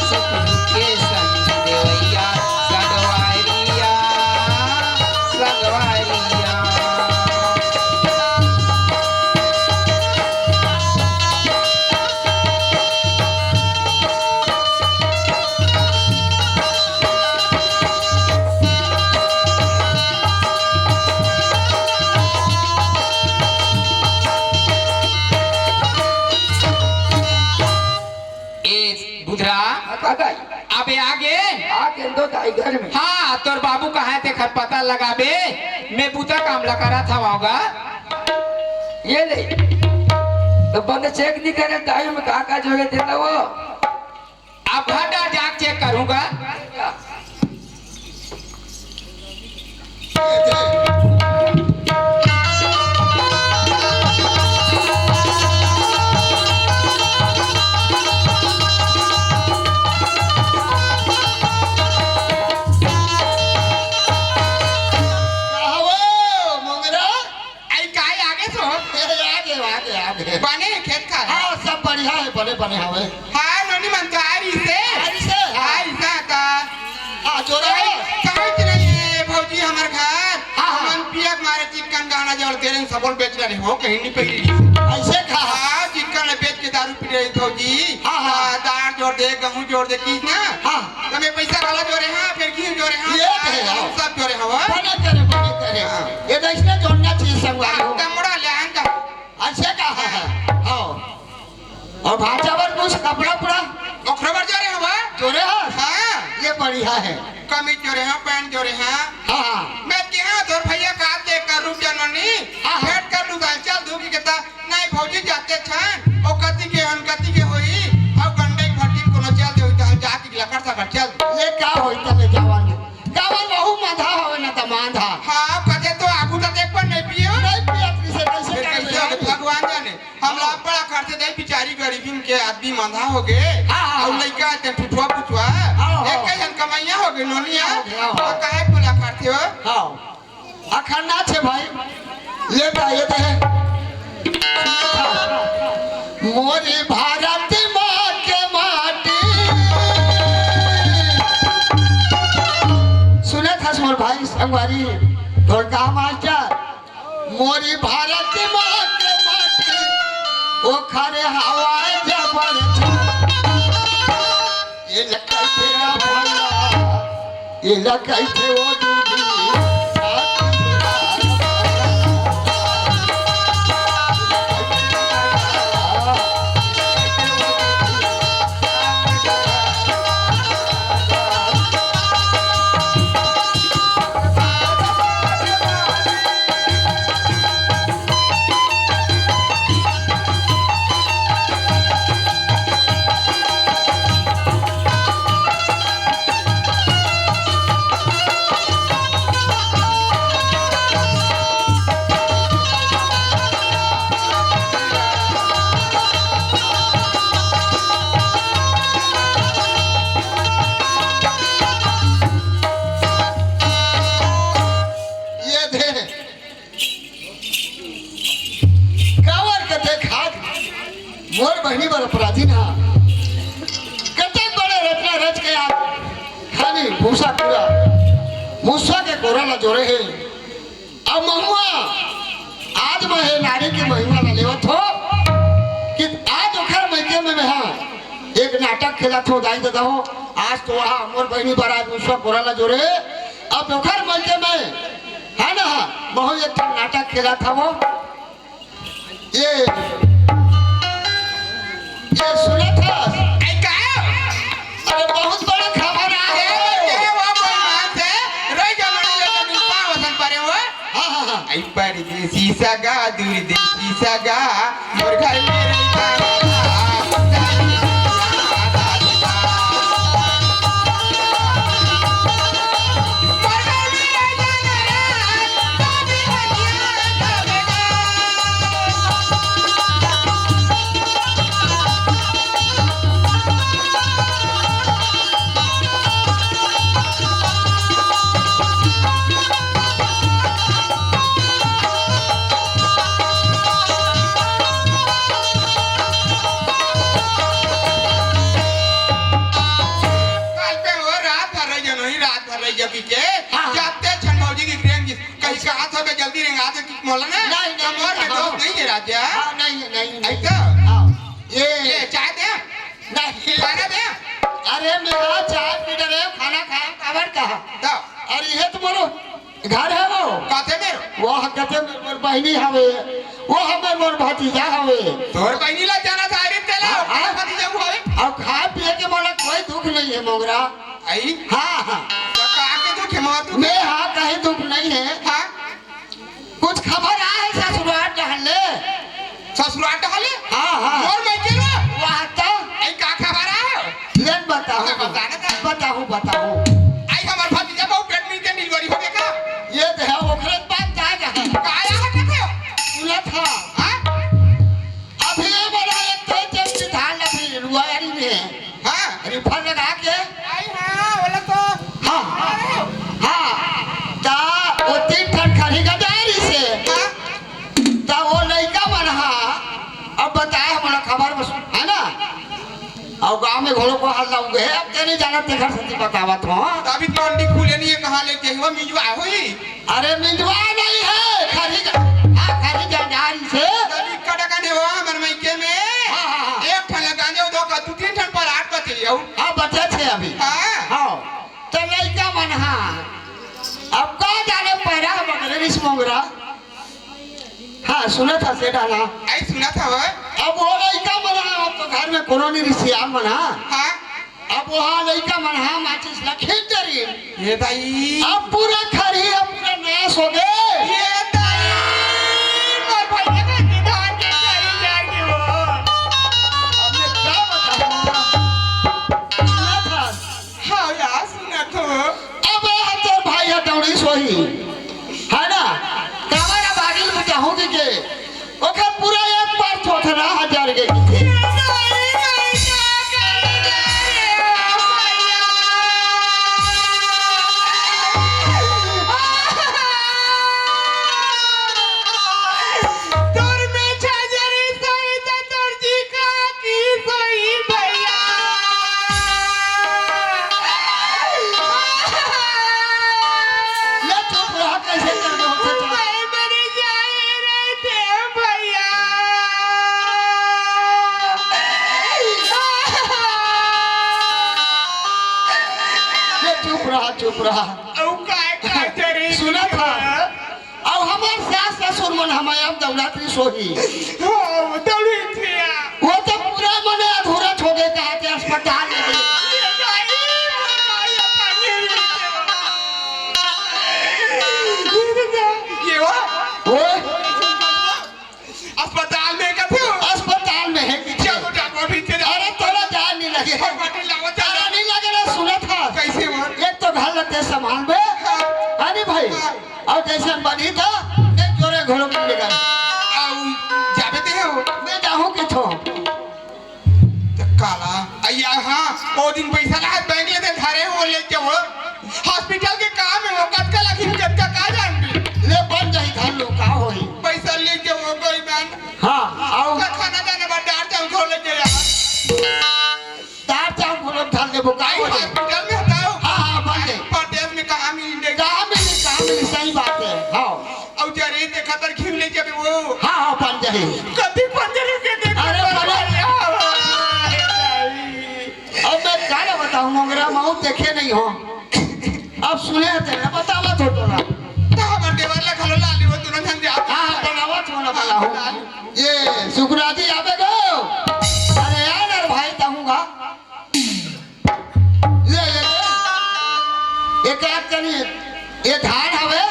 सुख दुख के संग देवैया, संगवारिया, संगवारिया। ए बुधरा, हाँ, का दाई? अबे आगे। आगे दो दाई घर में। हाँ, तोर बाबू कहाँ हे तेखर पता लगाबे, मैं बुता काम ला करत हवं गा। ये ले। तो बंद चेक नहीं करे, दाई में का का जोड़े देता वो। अब घर डर जाके चेक करूंगा। का हो, मोंगरा? आई काय आगे सो? ए, आगे, आगे, आगे। बने हे खेत खार? हाँ, सब बढ़िया हे, बने, बने हवे। हाँ, नोनी मन तो आ रही से। आ रही से, हाँ। आ रही से का? हाँ, जोरे काहे, हे। काहे के नहीं हे, भौजी, हमर घर? हाँ, हाँ। हमन पियक मारे चिक्कन गहना जवल तेरे सबोल बेच रहे हो, कहीं नहीं पकड़ी। ऐसे कहा? हाँ, चिक्कन बेच के दारू पी रही भौजी। हाँ, हाँ। हाँ, दार जोर दे, गहूं जोर दे, की ना? हाँ। त मैं पैसा घला जोरे हंव, फेर घी जोरे हंव, ये तो है, हम हाँ। सब जोरे हंव। बने करे, बने करे। हाँ। ये तो इसने जोड़ना चाहिए संगवारी हो। हाँ, तमड़ा ले आन का। ऐसे का है? हाँ। और भांचा बर कुछ कपड़ा उपड़ा? ओखरो बर जोरे हंव। जोरे हंव? हाँ। ये बढ़िया है। कमीज जोरे हंव, पैंट जोरे हंव। हाँ, हाँ। मैं कहा तोर भैया का दे कर रुक जा नोनी। हाँ, हाँ। भेंट कर लू दाल चल दूंगी के ता नहीं भौजी जाते छन, ओ कति के हन, कति के होई, अउ गंडई फटी कोनो चल दे होई, त हम जाति के लकड़ सकड़ चल दे। ले का होई त ले जवान के। जवान वहू मांधा होवे न त मांधा। हाँ, कते तो आगू त देख पर नहीं पियो। नहीं पियत किसे कैसे फिर कर कैसे ले? होगे भगवान जाने। हम हाँ। लाभ बड़ा खर्चे दे, बिचारी गरीबी के आदमी मांधा हो गए। हाँ, हाँ, अउ हाँ। लइका ते ठुठुआ पुठुआ। हाँ, हाँ। एक जन कमैया हो गए, नोनिया। हाँ, हाँ। तो काहे बोला खर्चे हो? हाँ। अखन्ना छे भाई, ये तो, ये तो है। मोरी भारत माँ के माटी। सुने था मोर भाई संगवारी, ढोलका मास्टर, मोरी भारत माँ के माटी, ओखरे हवा जबर छा। ये लकैते ना भला, ये लकैते वो दूधी, पूसा पूरा मुस्सा के कोरा ला जोरे हे। अब महुआ, आज मैं हे नारी के महिमा ला लेवत हो कि आज ओखर मइके में मैं हा एक नाटक खेलत हो, दाई ददा हो। आज तो वहाँ मोर बहिनी बर आज मुस्सा कोरा ला जोरे हे। अब ओखर मइके में, है ना, महू एक ठन नाटक खेलत हवो। ये, ये सुनत हस? ऐ का? अरे, बहुत बड़ा खबर आ ए, है। के वो कोई मान से? रह जा, मरी जा, जमीन पाँव असन परे हो। हाँ, हाँ, हाँ। ऐ परदेसी सगा, दूरदेसी सगा, मोर घर में रहिबा। काल पे हो रात भर रही जनोही, रात भर रही जबी के हाँ, हाँ। जाते छन भौजी की ट्रेन की कहीं कहा था बे जल्दी रेंगा था कि मोला ना नहीं, नहीं, कमर में नहीं, दोस्त हाँ। नहीं है राजा। हाँ, नहीं है, नहीं, नहीं। ऐसा? हाँ। ये ये चाय दे। नहीं। खाना दे। अरे मेरा चाय पी डरे, खाना खाए, काबर कहा? तो? अरे ये तुम्हारो घर है वो? कथे मेरे? वो कथे मेरे मोर बहिनी हवे, वो हमें मोर भतीजा हवे। तोर बहिनी ला जाना था, अरे तेला, हाँ, हाँ। भतीजा को हवे? अब खाए पिए के मोला कोई दुख नहीं है मोंगरा। आई? हाँ, हाँ। तो कहा के दुख है, मोर दुख? मैं हाँ, कहीं दुख नहीं है। हाँ? कुछ खबर आए ससुराल डहर ले? ससुराल डहर ले? हाँ, हाँ। मोर मइके लो? वाह तो। ऐ का खबर आए? ले बताओ। अरे बता ना तो। बताओ, बताओ। ऐ हमर भतीजा बहू पेट में के डिलीवरी हो गया का? ये तो है, ओकरे बात जाए रहा। का आया है कथे? सुनत हा। हाँ? अभी ये बड़ा एक तो जब धान लगी रुआरी में। हाँ। रिफर लगा के। आई हाँ, बोला तो। हाँ। हाँ। ता वो तीन ठन खरी गंजारी से। हाँ। ता वो लइका मन हा, अब बताए हमला खबर बस, है ना? अउ गाँव में घोड़ो को हल्ला उगे, अब ते नहीं जाना, ते घर से बतावत हो। अभी तो अंडी खुले नहीं है, कहाँ लेके हुआ मिंजवा होई? अरे मिंजवा नहीं है, खरी ग-, हाँ, खरी गंजारी से। तभी कटकन है वो हमर मइके में। हाँ, हाँ, हाँ। एक ठन लगा दे, दो का, दू तीन ठन पर आठ बचे हो। हाँ, बचे थे अभी। हाँ। हाँ। तो लइका मन, हाँ। अब का जाने पैरा बकरे रिस मोंगरा। हाँ, सुनत हा सेठ ना। आई सुनत हा वो। अब वो लइका मन हा, अब तो घर में कोनो नहीं रिसिया मन हा। हाँ। अब वहाँ लइका मन हा माचिस ला खींच डरी। ये दाई। अब पूरा खरी, अब पूरा नाश हो गए। ये दाई, मोर भैया का निधान के चली जाएगी वो। अब मैं क्या बताऊँ? सुनत हा। हाँ यार, सुनत हो। अब हम तोर भाई हा दौड़ी सोही, है ना? काबर बागिल में चाहूंगी के ओकर पूरा एक बार थोथना हजार के की थी। तोर में छजरी सही त तोर जी का की सही भैया। ले चुप रहा, कैसे कर दो? भाई मर जाए रे थे भैया। ले चुप रहा, चुप रहा। अब काय का करे? सुनत हा। अउ हमर सास ससुर मन हमर अब दौड़त रही सोही। हो, दौड़ी थिया। वो तो पूरा मने अधूरा छोड़े कहा के अस्पताल में। ये भाई, ये भाई, ये भाई, ये भाई। ये वो? वो? अस्पताल में का थे? अस्पताल में है कि चलो, डॉक्टर भी थे। अरे, तोला जान नहीं लगे। और बाटे लाओ, चलो। अरे, नहीं लगे ना, सुनत हा। कैसे वो? एक तो घर लते सामान में। हाँ। है नहीं भाई? हाँ। अउ जइसन बनही त, एक जोरे घोड़ो के लेकर। अउ जाबे ते हो? मैं जाहूँ किथो। त काला, अइया, हाँ, ओ दिन पैसा ला बैंक ले दे धरे, वो ले के वो। हॉस्पिटल के काम है, वो कतका लगी, कतका का जान भी। ले बन जाही धर लो, का होही? पैसा ले के वो कोई बन। हाँ, अउ का खाना दाना बा, दाल चाउर घोल ले के यार। दाल चाउर घोल धर लेबो, का आई होही? हॉस्पिटल में हटाओ। हाँ, हाँ, बन जाही। कभी वो हाँ, हाँ, पंजरी। कभी पंजरी के देख अरे, पर बाबा। अरे, हाँ, हाँ, हाँ, हाँ। अब मैं का बताऊं, मोंगरा महूं देखे नहीं हो। अब सुने थे, बतावा तो तोरा। तो हमर देवर ला घलो ला लियो, दोनों झन जाओ। हाँ, हाँ, बनावा तो ना बनाओ। ये सुकराजी आवे गो। अरे यार, अरे भाई, तहूँगा। ले, ले, ले। एक आध कनी, ये धान हवे।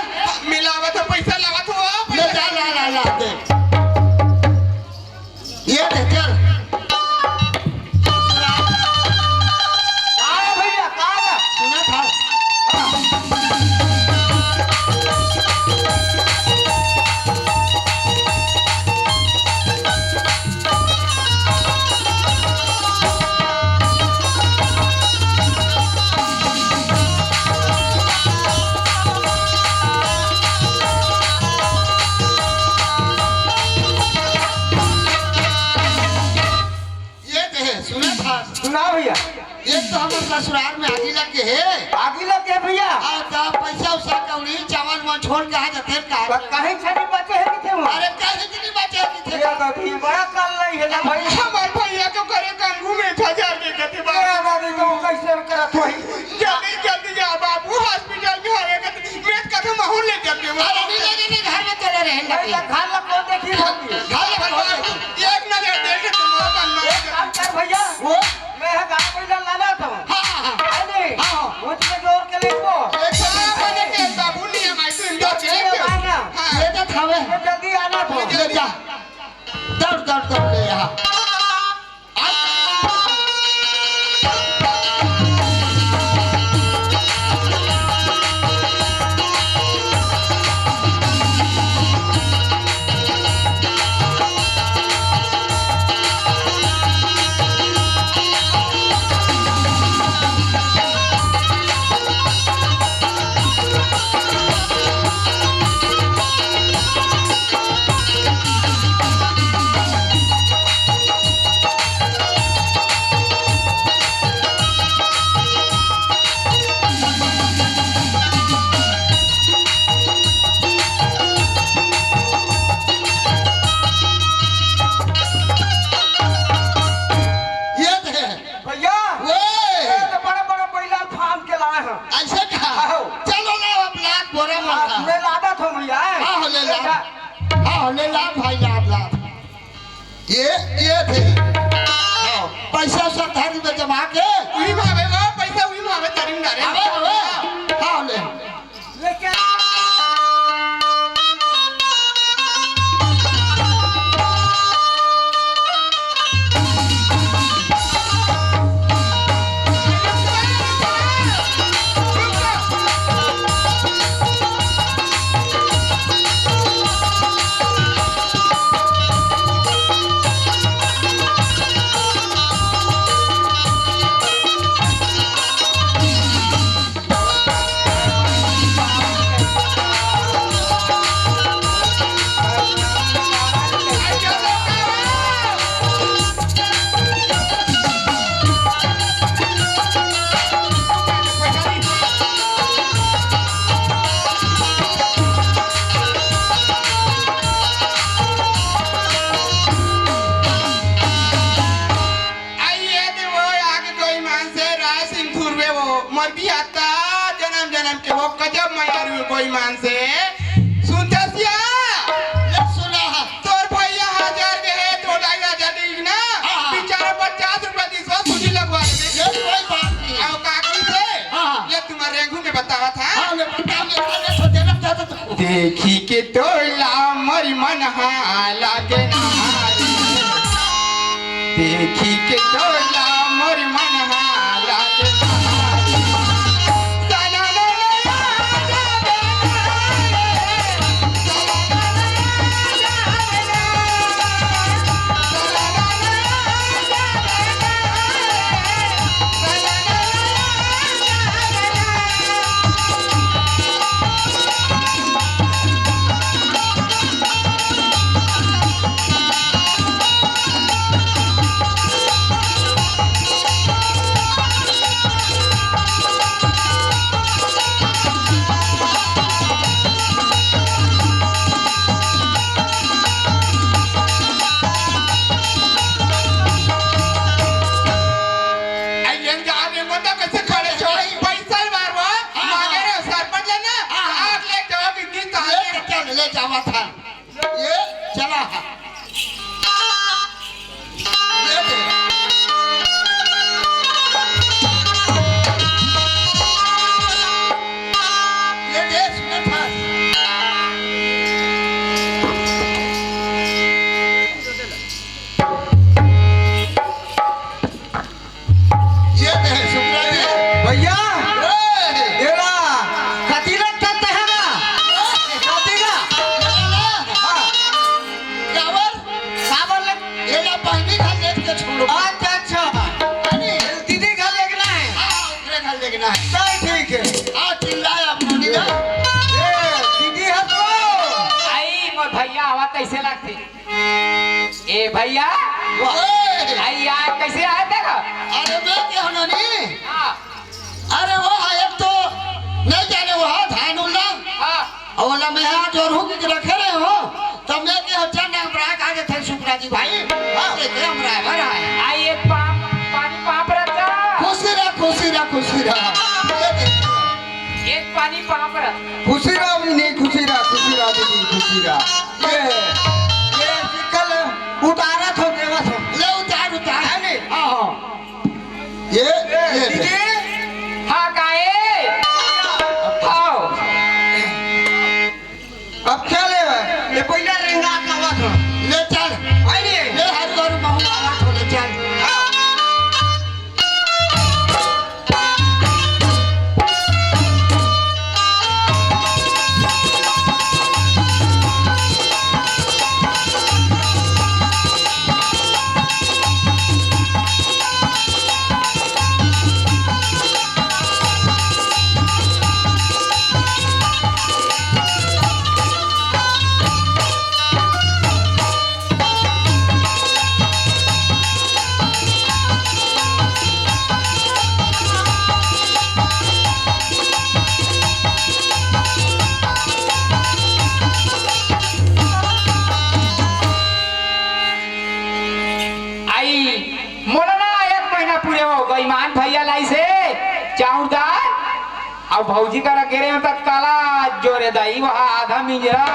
मिलावत हो, पैसा लावत हो, ले, पैसा। जा, ला, ला, ला, दे। ये दे, चल। आ भैया, का बा? सुना था। ये दे, सुना था। सुना भैया। ये तो हमर ससुराल में आगी लग के हे। आगी लग के भैया? हाँ, तो पैसा उसा कौड़ी, चावल वावल छोड़ के आ जाते हैं, का? पर कहीं से नहीं बचे है किथे वो? अरे, कहीं से नहीं बचे है किथे? ये तो भी बड़ा कल नहीं है ना भाई। हमारे भैया तो करे कंगू में था, जार के कहते बाबू। अरे दादी, तो कैसे करत होई? जल्दी, जल्दी जा बाबू, हॉस्पिटल में हवे कहते, मैं कहते माहौल ले जाते हैं। अरे, नहीं, नहीं, नहीं, घर में चले रहे, भाई, घर ला कौन देखी होती? घर ला कौन देखी? एक नजर देखे तो मोर मन में एक काम कर भैया, वो? मैं ह गाय बैला लाना था। हाँ, हाँ, हाँ। है नहीं? हाँ, हाँ। वो तुझे जोर के लेको। एक सौ दस बजे के बाबू नहीं है, मैं तो इंदौर के जल्दी लेके आना। हाँ। ले जा थावे। ये जल्दी आना था। ले जा। दौड़, दौड़, दौड़ ले यहाँ। ये दे। भैया, ओए। ये तो बड़ा बड़ा बैला फार्म के लाए हैं। ऐसे कहा? आओ। चलो ना, अब लाख बोरा मांगा। मैं लादा था भैया। हाँ, ले ला। हाँ, ले ला भाई, लाद, लाद। ये, ये दे। हाँ, पैसा सब धर में जमा के। वही भावे, वो पैसा वही भावे, तरिम डारे। अबे, अबे। हाँ, ले। लेकिन आइए दे वो आगे कोई मान से राय सिंह थुरवे वो मर भी आता जन्म जन्म के वो गजब मयारू कोई मान से सुनता सिया। ले सुना है। तोर भैया हजार के है तो ढाई हजार दे ना। हाँ, हाँ। बेचारा पचास रुपया दिस वो सूजी लगवा दे। ये कोई बात नहीं। आओ काकी से। हाँ, हाँ। ले तुम्हारे रेंगू में बतावा था। हाँ, मैं बता, मैं बता, मैं सोचे रखता था तुमको। देखी के तोला मोरी मन हा लागे ना रे। देखी के तोला मोरी मन हा लागे ना रे। चल ठीक हे। आ चिल्लाए अब नोनी। ए, दीदी हस वो। आई मोर भैया, हवा कइसे लागथे? ए भैया, ओए। आई यार, कइसे आए तेरा? अरे मैं के हंव नोनी? हाँ। अरे वो हा एक तो नइ जाने वो हा धान उल्ला। हाँ। अउ ओला मैं हा जोरहूँ के रखे रहे हंव, त मैं के हंव चल ना, हमरा का देथे सुकरा जी भाई, हाँ। ले के हमरा घर आए। आई एक पाप, पानी पाप रख जा। खुशी रह, खुशी रह, खुशी रह। ये देख। एक पानी पाप रख। खुशी रह, नहीं, खुशी रह, खुशी रह दीदी, खुशी रह। ये, ये चिक्कल उतारत हंव, देवत हंव। ले उतार, उतार। है नहीं? हाँ, हाँ। ये, ए, ये दीदी। हाँ, काहे? हाँ। अब क्या लेवा? ये पहिला रेंगा का बात हो। ले चल। आइए। ले हर बार महू बात हो, ले चल। हाँ। आई, मोला ना एक महीना पूरे हो, बेईमान भैया लाइसे चाउर दाल, अउ भौजी करा गे रेहेंव त काला जोरे दाई, वहाँ आधा मिंजरा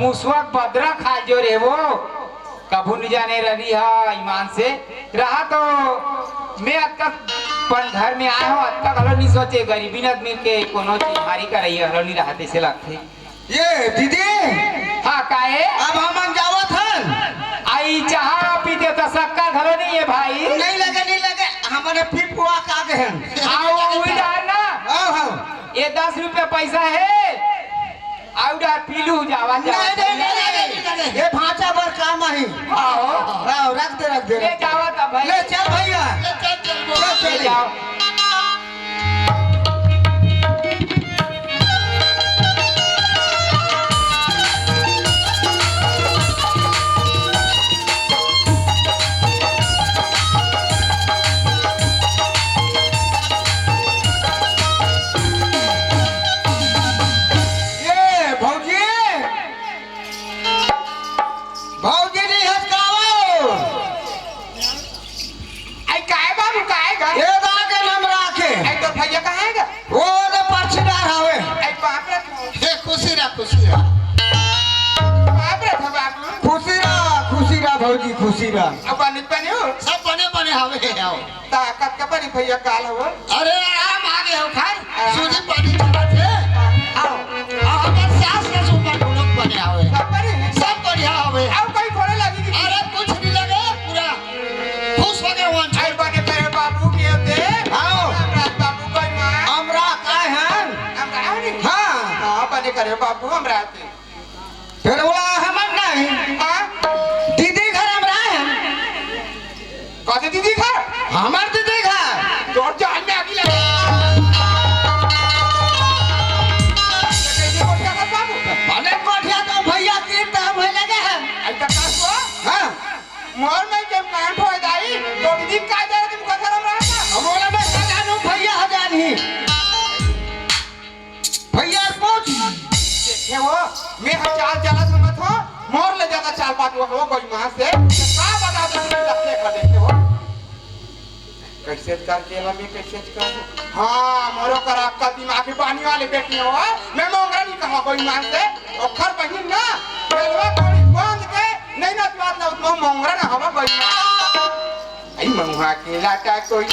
मुसवा बदरा खा जोरे वो। कभू नइ जाने रही हा ईमान से रहा तो मैं अतका पन घर में आए हंव, अतका घलो नइ सोचे, गरीबी आदमी के कोनो चीज हारी करई घलो नइ रहा, तइसे लगथे। ये दीदी। हाँ, काहे? अब हमन जावत हन। आई चाहा पीते त शक्कर घलो नइ हे भाई। नइ लगे, नइ लगे, हमन पी पुआ का गए हन। आओ, उही डार ना। हाँ, हाँ। ये दस रुपया पैसा हे। आऊ डार पीलू जावा, जावा। नहीं, नहीं, नहीं, नहीं, नहीं, नहीं। ये भांचा बर काम आही। आओ। आओ, रख दे, रख दे, ले रख दे। जावा तब भाई। ले चल भैया। ले चल, चल, बोल। चल, चल, ले चल। जाओ। ये भौजी, भौजी नइ हस का वो? आई काय बाबू, काय गा? ए गा के नाम राखे। आई तोर भैया कहाँ हे गा? वो तो पर्ची डार हवे। आई बाप रे। हे खुशी रह, खुशी रह। बाप रे था बाबू। खुशी रह, खुशी रह भौजी, खुशी रह। अब बने बने हो? सब बने बने हवे, आओ। ता कतका बने भैया काल हो? अरे आराम आ गए हो खाए। आराम। सूजी पानी चलत हे। आओ। आ हमर सास के सुपर ढोलक बने हवे। सब बने? सब बढ़िया हवे। आओ कहीं थोड़े लगी कि अरे कुछ नइ लगे, पूरा खुश हो गए वन। आई बने करे बाबू के दे। आओ। रामराज बाबू कोई माँ। हमरा काय हन? हमरा नहीं। हाँ। हाँ, बने करे बाबू हमरा दे। फेर ओला हमर नहीं। हाँ? दीदी घर हमरा हे। कथी दीदी घर? हमर दीदी घर। तोर जान में आगी लगे। ये कैसे कोठिया कर बाबू? अरे कोठिया तो भैया कीर्त हम होए लगे हैं। ऐसा का हुआ? हाँ। मोर में के कांड होए दाई, तो दीदी का जा रहे तुम घर हमरा था? हम बोला मैं का जानू भैया हजार ही। भैया पूछ। देखे हो, मैं ह चाल चलत समझ हो, मोर ले ज्यादा चाल पात हो, हो कोई मां से, का बता दो तुम लगे खा देखे हो। कैसे करके ला मैं कैसे कर। हाँ, मोरो कर आपका दिमाग ही पानी वाले बेटी हो, मैं मोंगरा नहीं कहा कोई मां से, ओखर बहिन ना, बेलवा कोड़ी बांध के, नहीं ना बात ना उतना मोंगरा ना हवा कोई मां। आई महुआ के लाटा कोई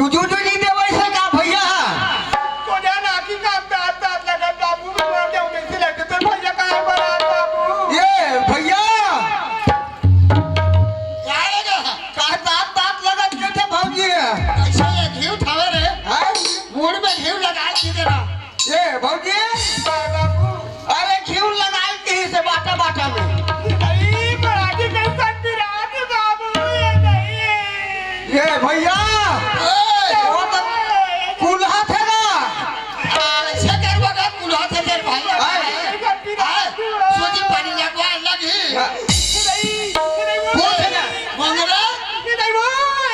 तू जू जू नहीं देवै से का भैया? तो जाना कि काम तात तात लगत बाबू, मैं मर जाऊं, कैसे लगते तो भैया कहाँ पर आ बाबू? ये भैया, का लगा? का तात तात लगत के थे भौजी? ऐसा ये घीव उठावे रे। हैं? मूड़ में घीव लगा के दे रहा। ए भौजी, बाबू, अरे घीव लगाई कहीं से बाटा बाटा में। नहीं, बड़ा जी कैसन पिरात बाबू, ये नहीं। ए भैया, ए, वो तो कुल्हा थे ना। आ, शकर बगा कुल्हा थे तेरे भाई। आए। कैसन पिरात आए, हो। सोजी पानी लगवा लगी। हाँ। नहीं, नहीं वो। वो थे ना। मंगरा? नहीं वो,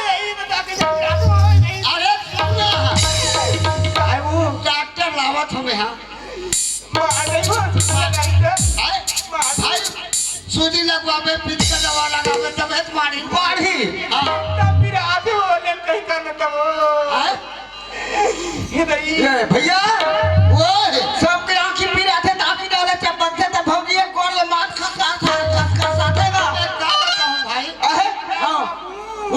यही बता के पिरात हो, नहीं। अरे सुन ना। आए वो। डॉक्टर लावत हमें, हाँ। मार दे, मार दे। आए, भाई, सूजी लगवावे, पीच का दवा लगावे, तबीयत मारी। मारी। हाँ। तब फिर आते हो, ले कहीं का न तब। आए? ये नहीं। ए, भैया, ओए। सबके आँखी पीरा थे, ताकि डाले, जब बनते, तब भौजी एक गोड़ ले मार, खस, खस, खस, खस, खस, आतेगा। ए, का बताऊँ भाई? अहे? हाँ।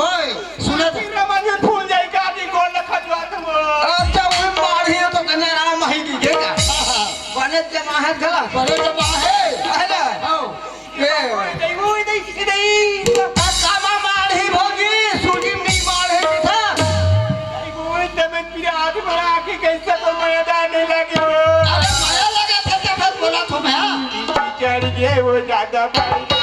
ओए, सुने तो। फिर रमन में फूल जाए का, जी गोल लखा जो आते हो। अच्छा, वो मार ही हो तो कन्या राम ही की, ये क्या? हाँ, हाँ। बने जमा है था। बने जमा है। है ना? हाँ। ये। नहीं, वो नहीं, नहीं। कामा मार ही भौजी, सूजी में नहीं मार है था। नहीं, वो तब मेरे आज भरा आके कैसे तो मया नहीं लगे हो। अरे, मया लगा था, तब बोला तो मैं। चढ़ गए वो ज्यादा पड़ गए।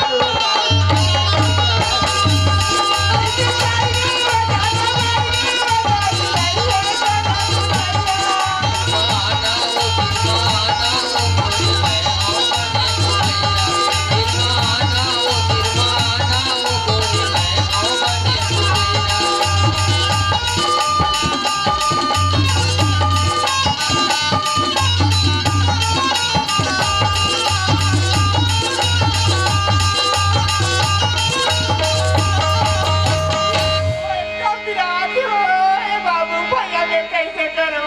ए बाबू, भैया के कैसे करो?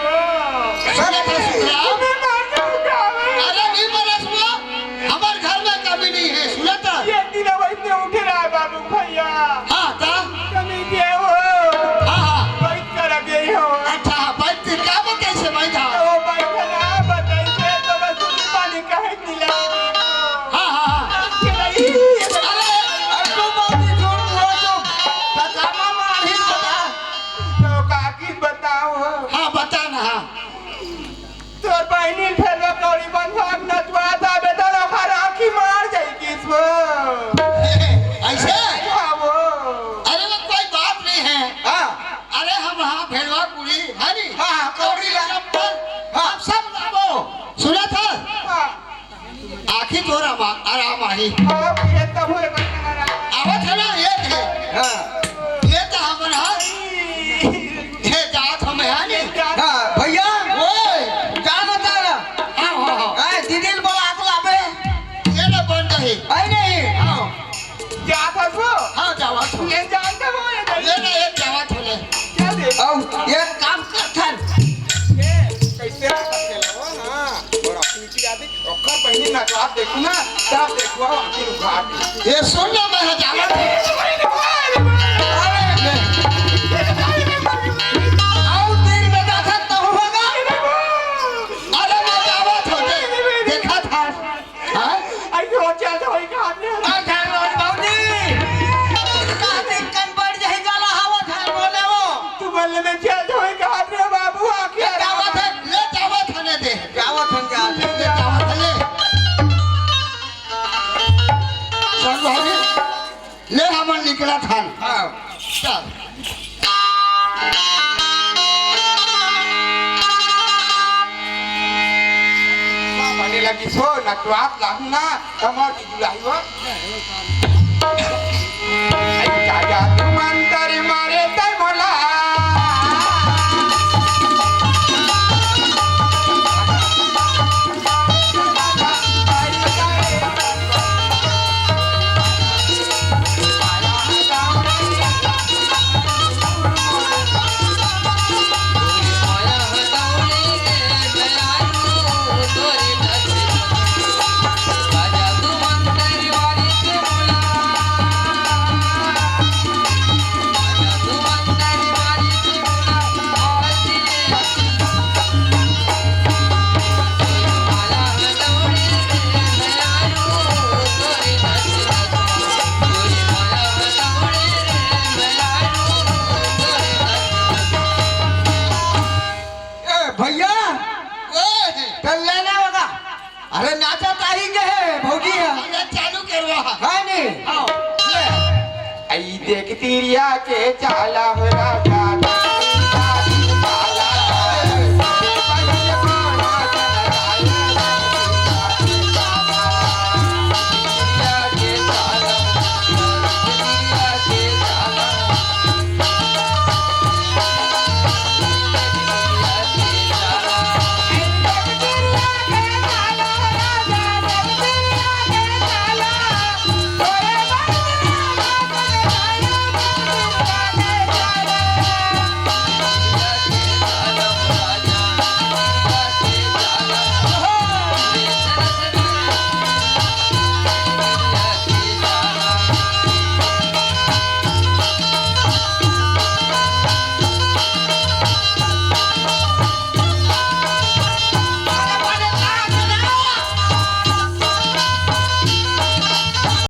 सुनत है सुखराम? मैं मर जाऊंगा, मैं। अरे नहीं मरस हुआ, हमार घर में कमी नहीं है, सुनत है? ये दिन वैसे उठे रहा बाबू भैया। हाँ, ता? कमी के हो? हाँ, हाँ। बैठ कर अबे हो। अच्छा, बैठ के क्या बताई से बैठा? वो बैठ ना बताई से तो बस पानी कहे हाँ, हाँ, हाँ। अरे, अरे, तू बात ही छोड़, तू आ तो। काका मामा अभी बता। तो काकी बताओ। हाँ, बता ना, हाँ। तोर बहिनी फेर वो कौड़ी बंधवा के नचवा था, बेटा, लोग हर आँखी मार जाई किस वो। ऐसे? हाँ, वो। अरे, वो कोई बात नहीं है। हाँ। अरे, हम हाँ, भेड़वा कुड़ी, है नी? हाँ, हाँ, कौड़ी ला। चप्पल, हाँ। हम सब लाबो। सुना था? हाँ। आखी तोर आराम आही। अब ये तब हुए बंदना। आवत है ना, ये थे। हाँ। ये तो हमर हाथ। ये जात हम है नहीं। हाँ, भैया। ओए। जान होता ना। हाँ, हाँ, हाँ। आए, दीदी बोला आको लाबे। ये ना बन रही। आई नहीं। हाँ। जात हस वो? हाँ, जावत हूँ। ये जानते हो, ये नहीं। ये ना, ये जावत हूँ, ले। क्या दे? अब ये काम कर थन। ये कैसे आ सकते हो? हाँ, बड़ा पीछे आदमी। ओकर बहिनी नचवात देखू ना, तब देखू, आखिर उघार दे। ये सुन ना, मैं जावत हूँ। अरे, ले। और तीन बजा तक तो होगा। अरे, मैं जावत हूँ, दे-, देखा था। हाँ? अरे, वो चल तो वही कहा दे। आ, ध्यान रहो, बाबूजी। कहा दे, कन बढ़ जाए, जाला हवा, ध्यान बोले वो। तू बोले में चल तो वही कहा दे, बाबू, आके ले, जावत है, ले, जावत है, ले दे। जावत है, जावत है। ले, जावत है, ले। संग भाभी, ले, हमन निकलत हन। हाँ। चल। बने लगी सो, नटवात लाहू ना, कमर की जुलाई हो। आई का जादू मंतर मारे तै मोला। तिरिया के चाला हो।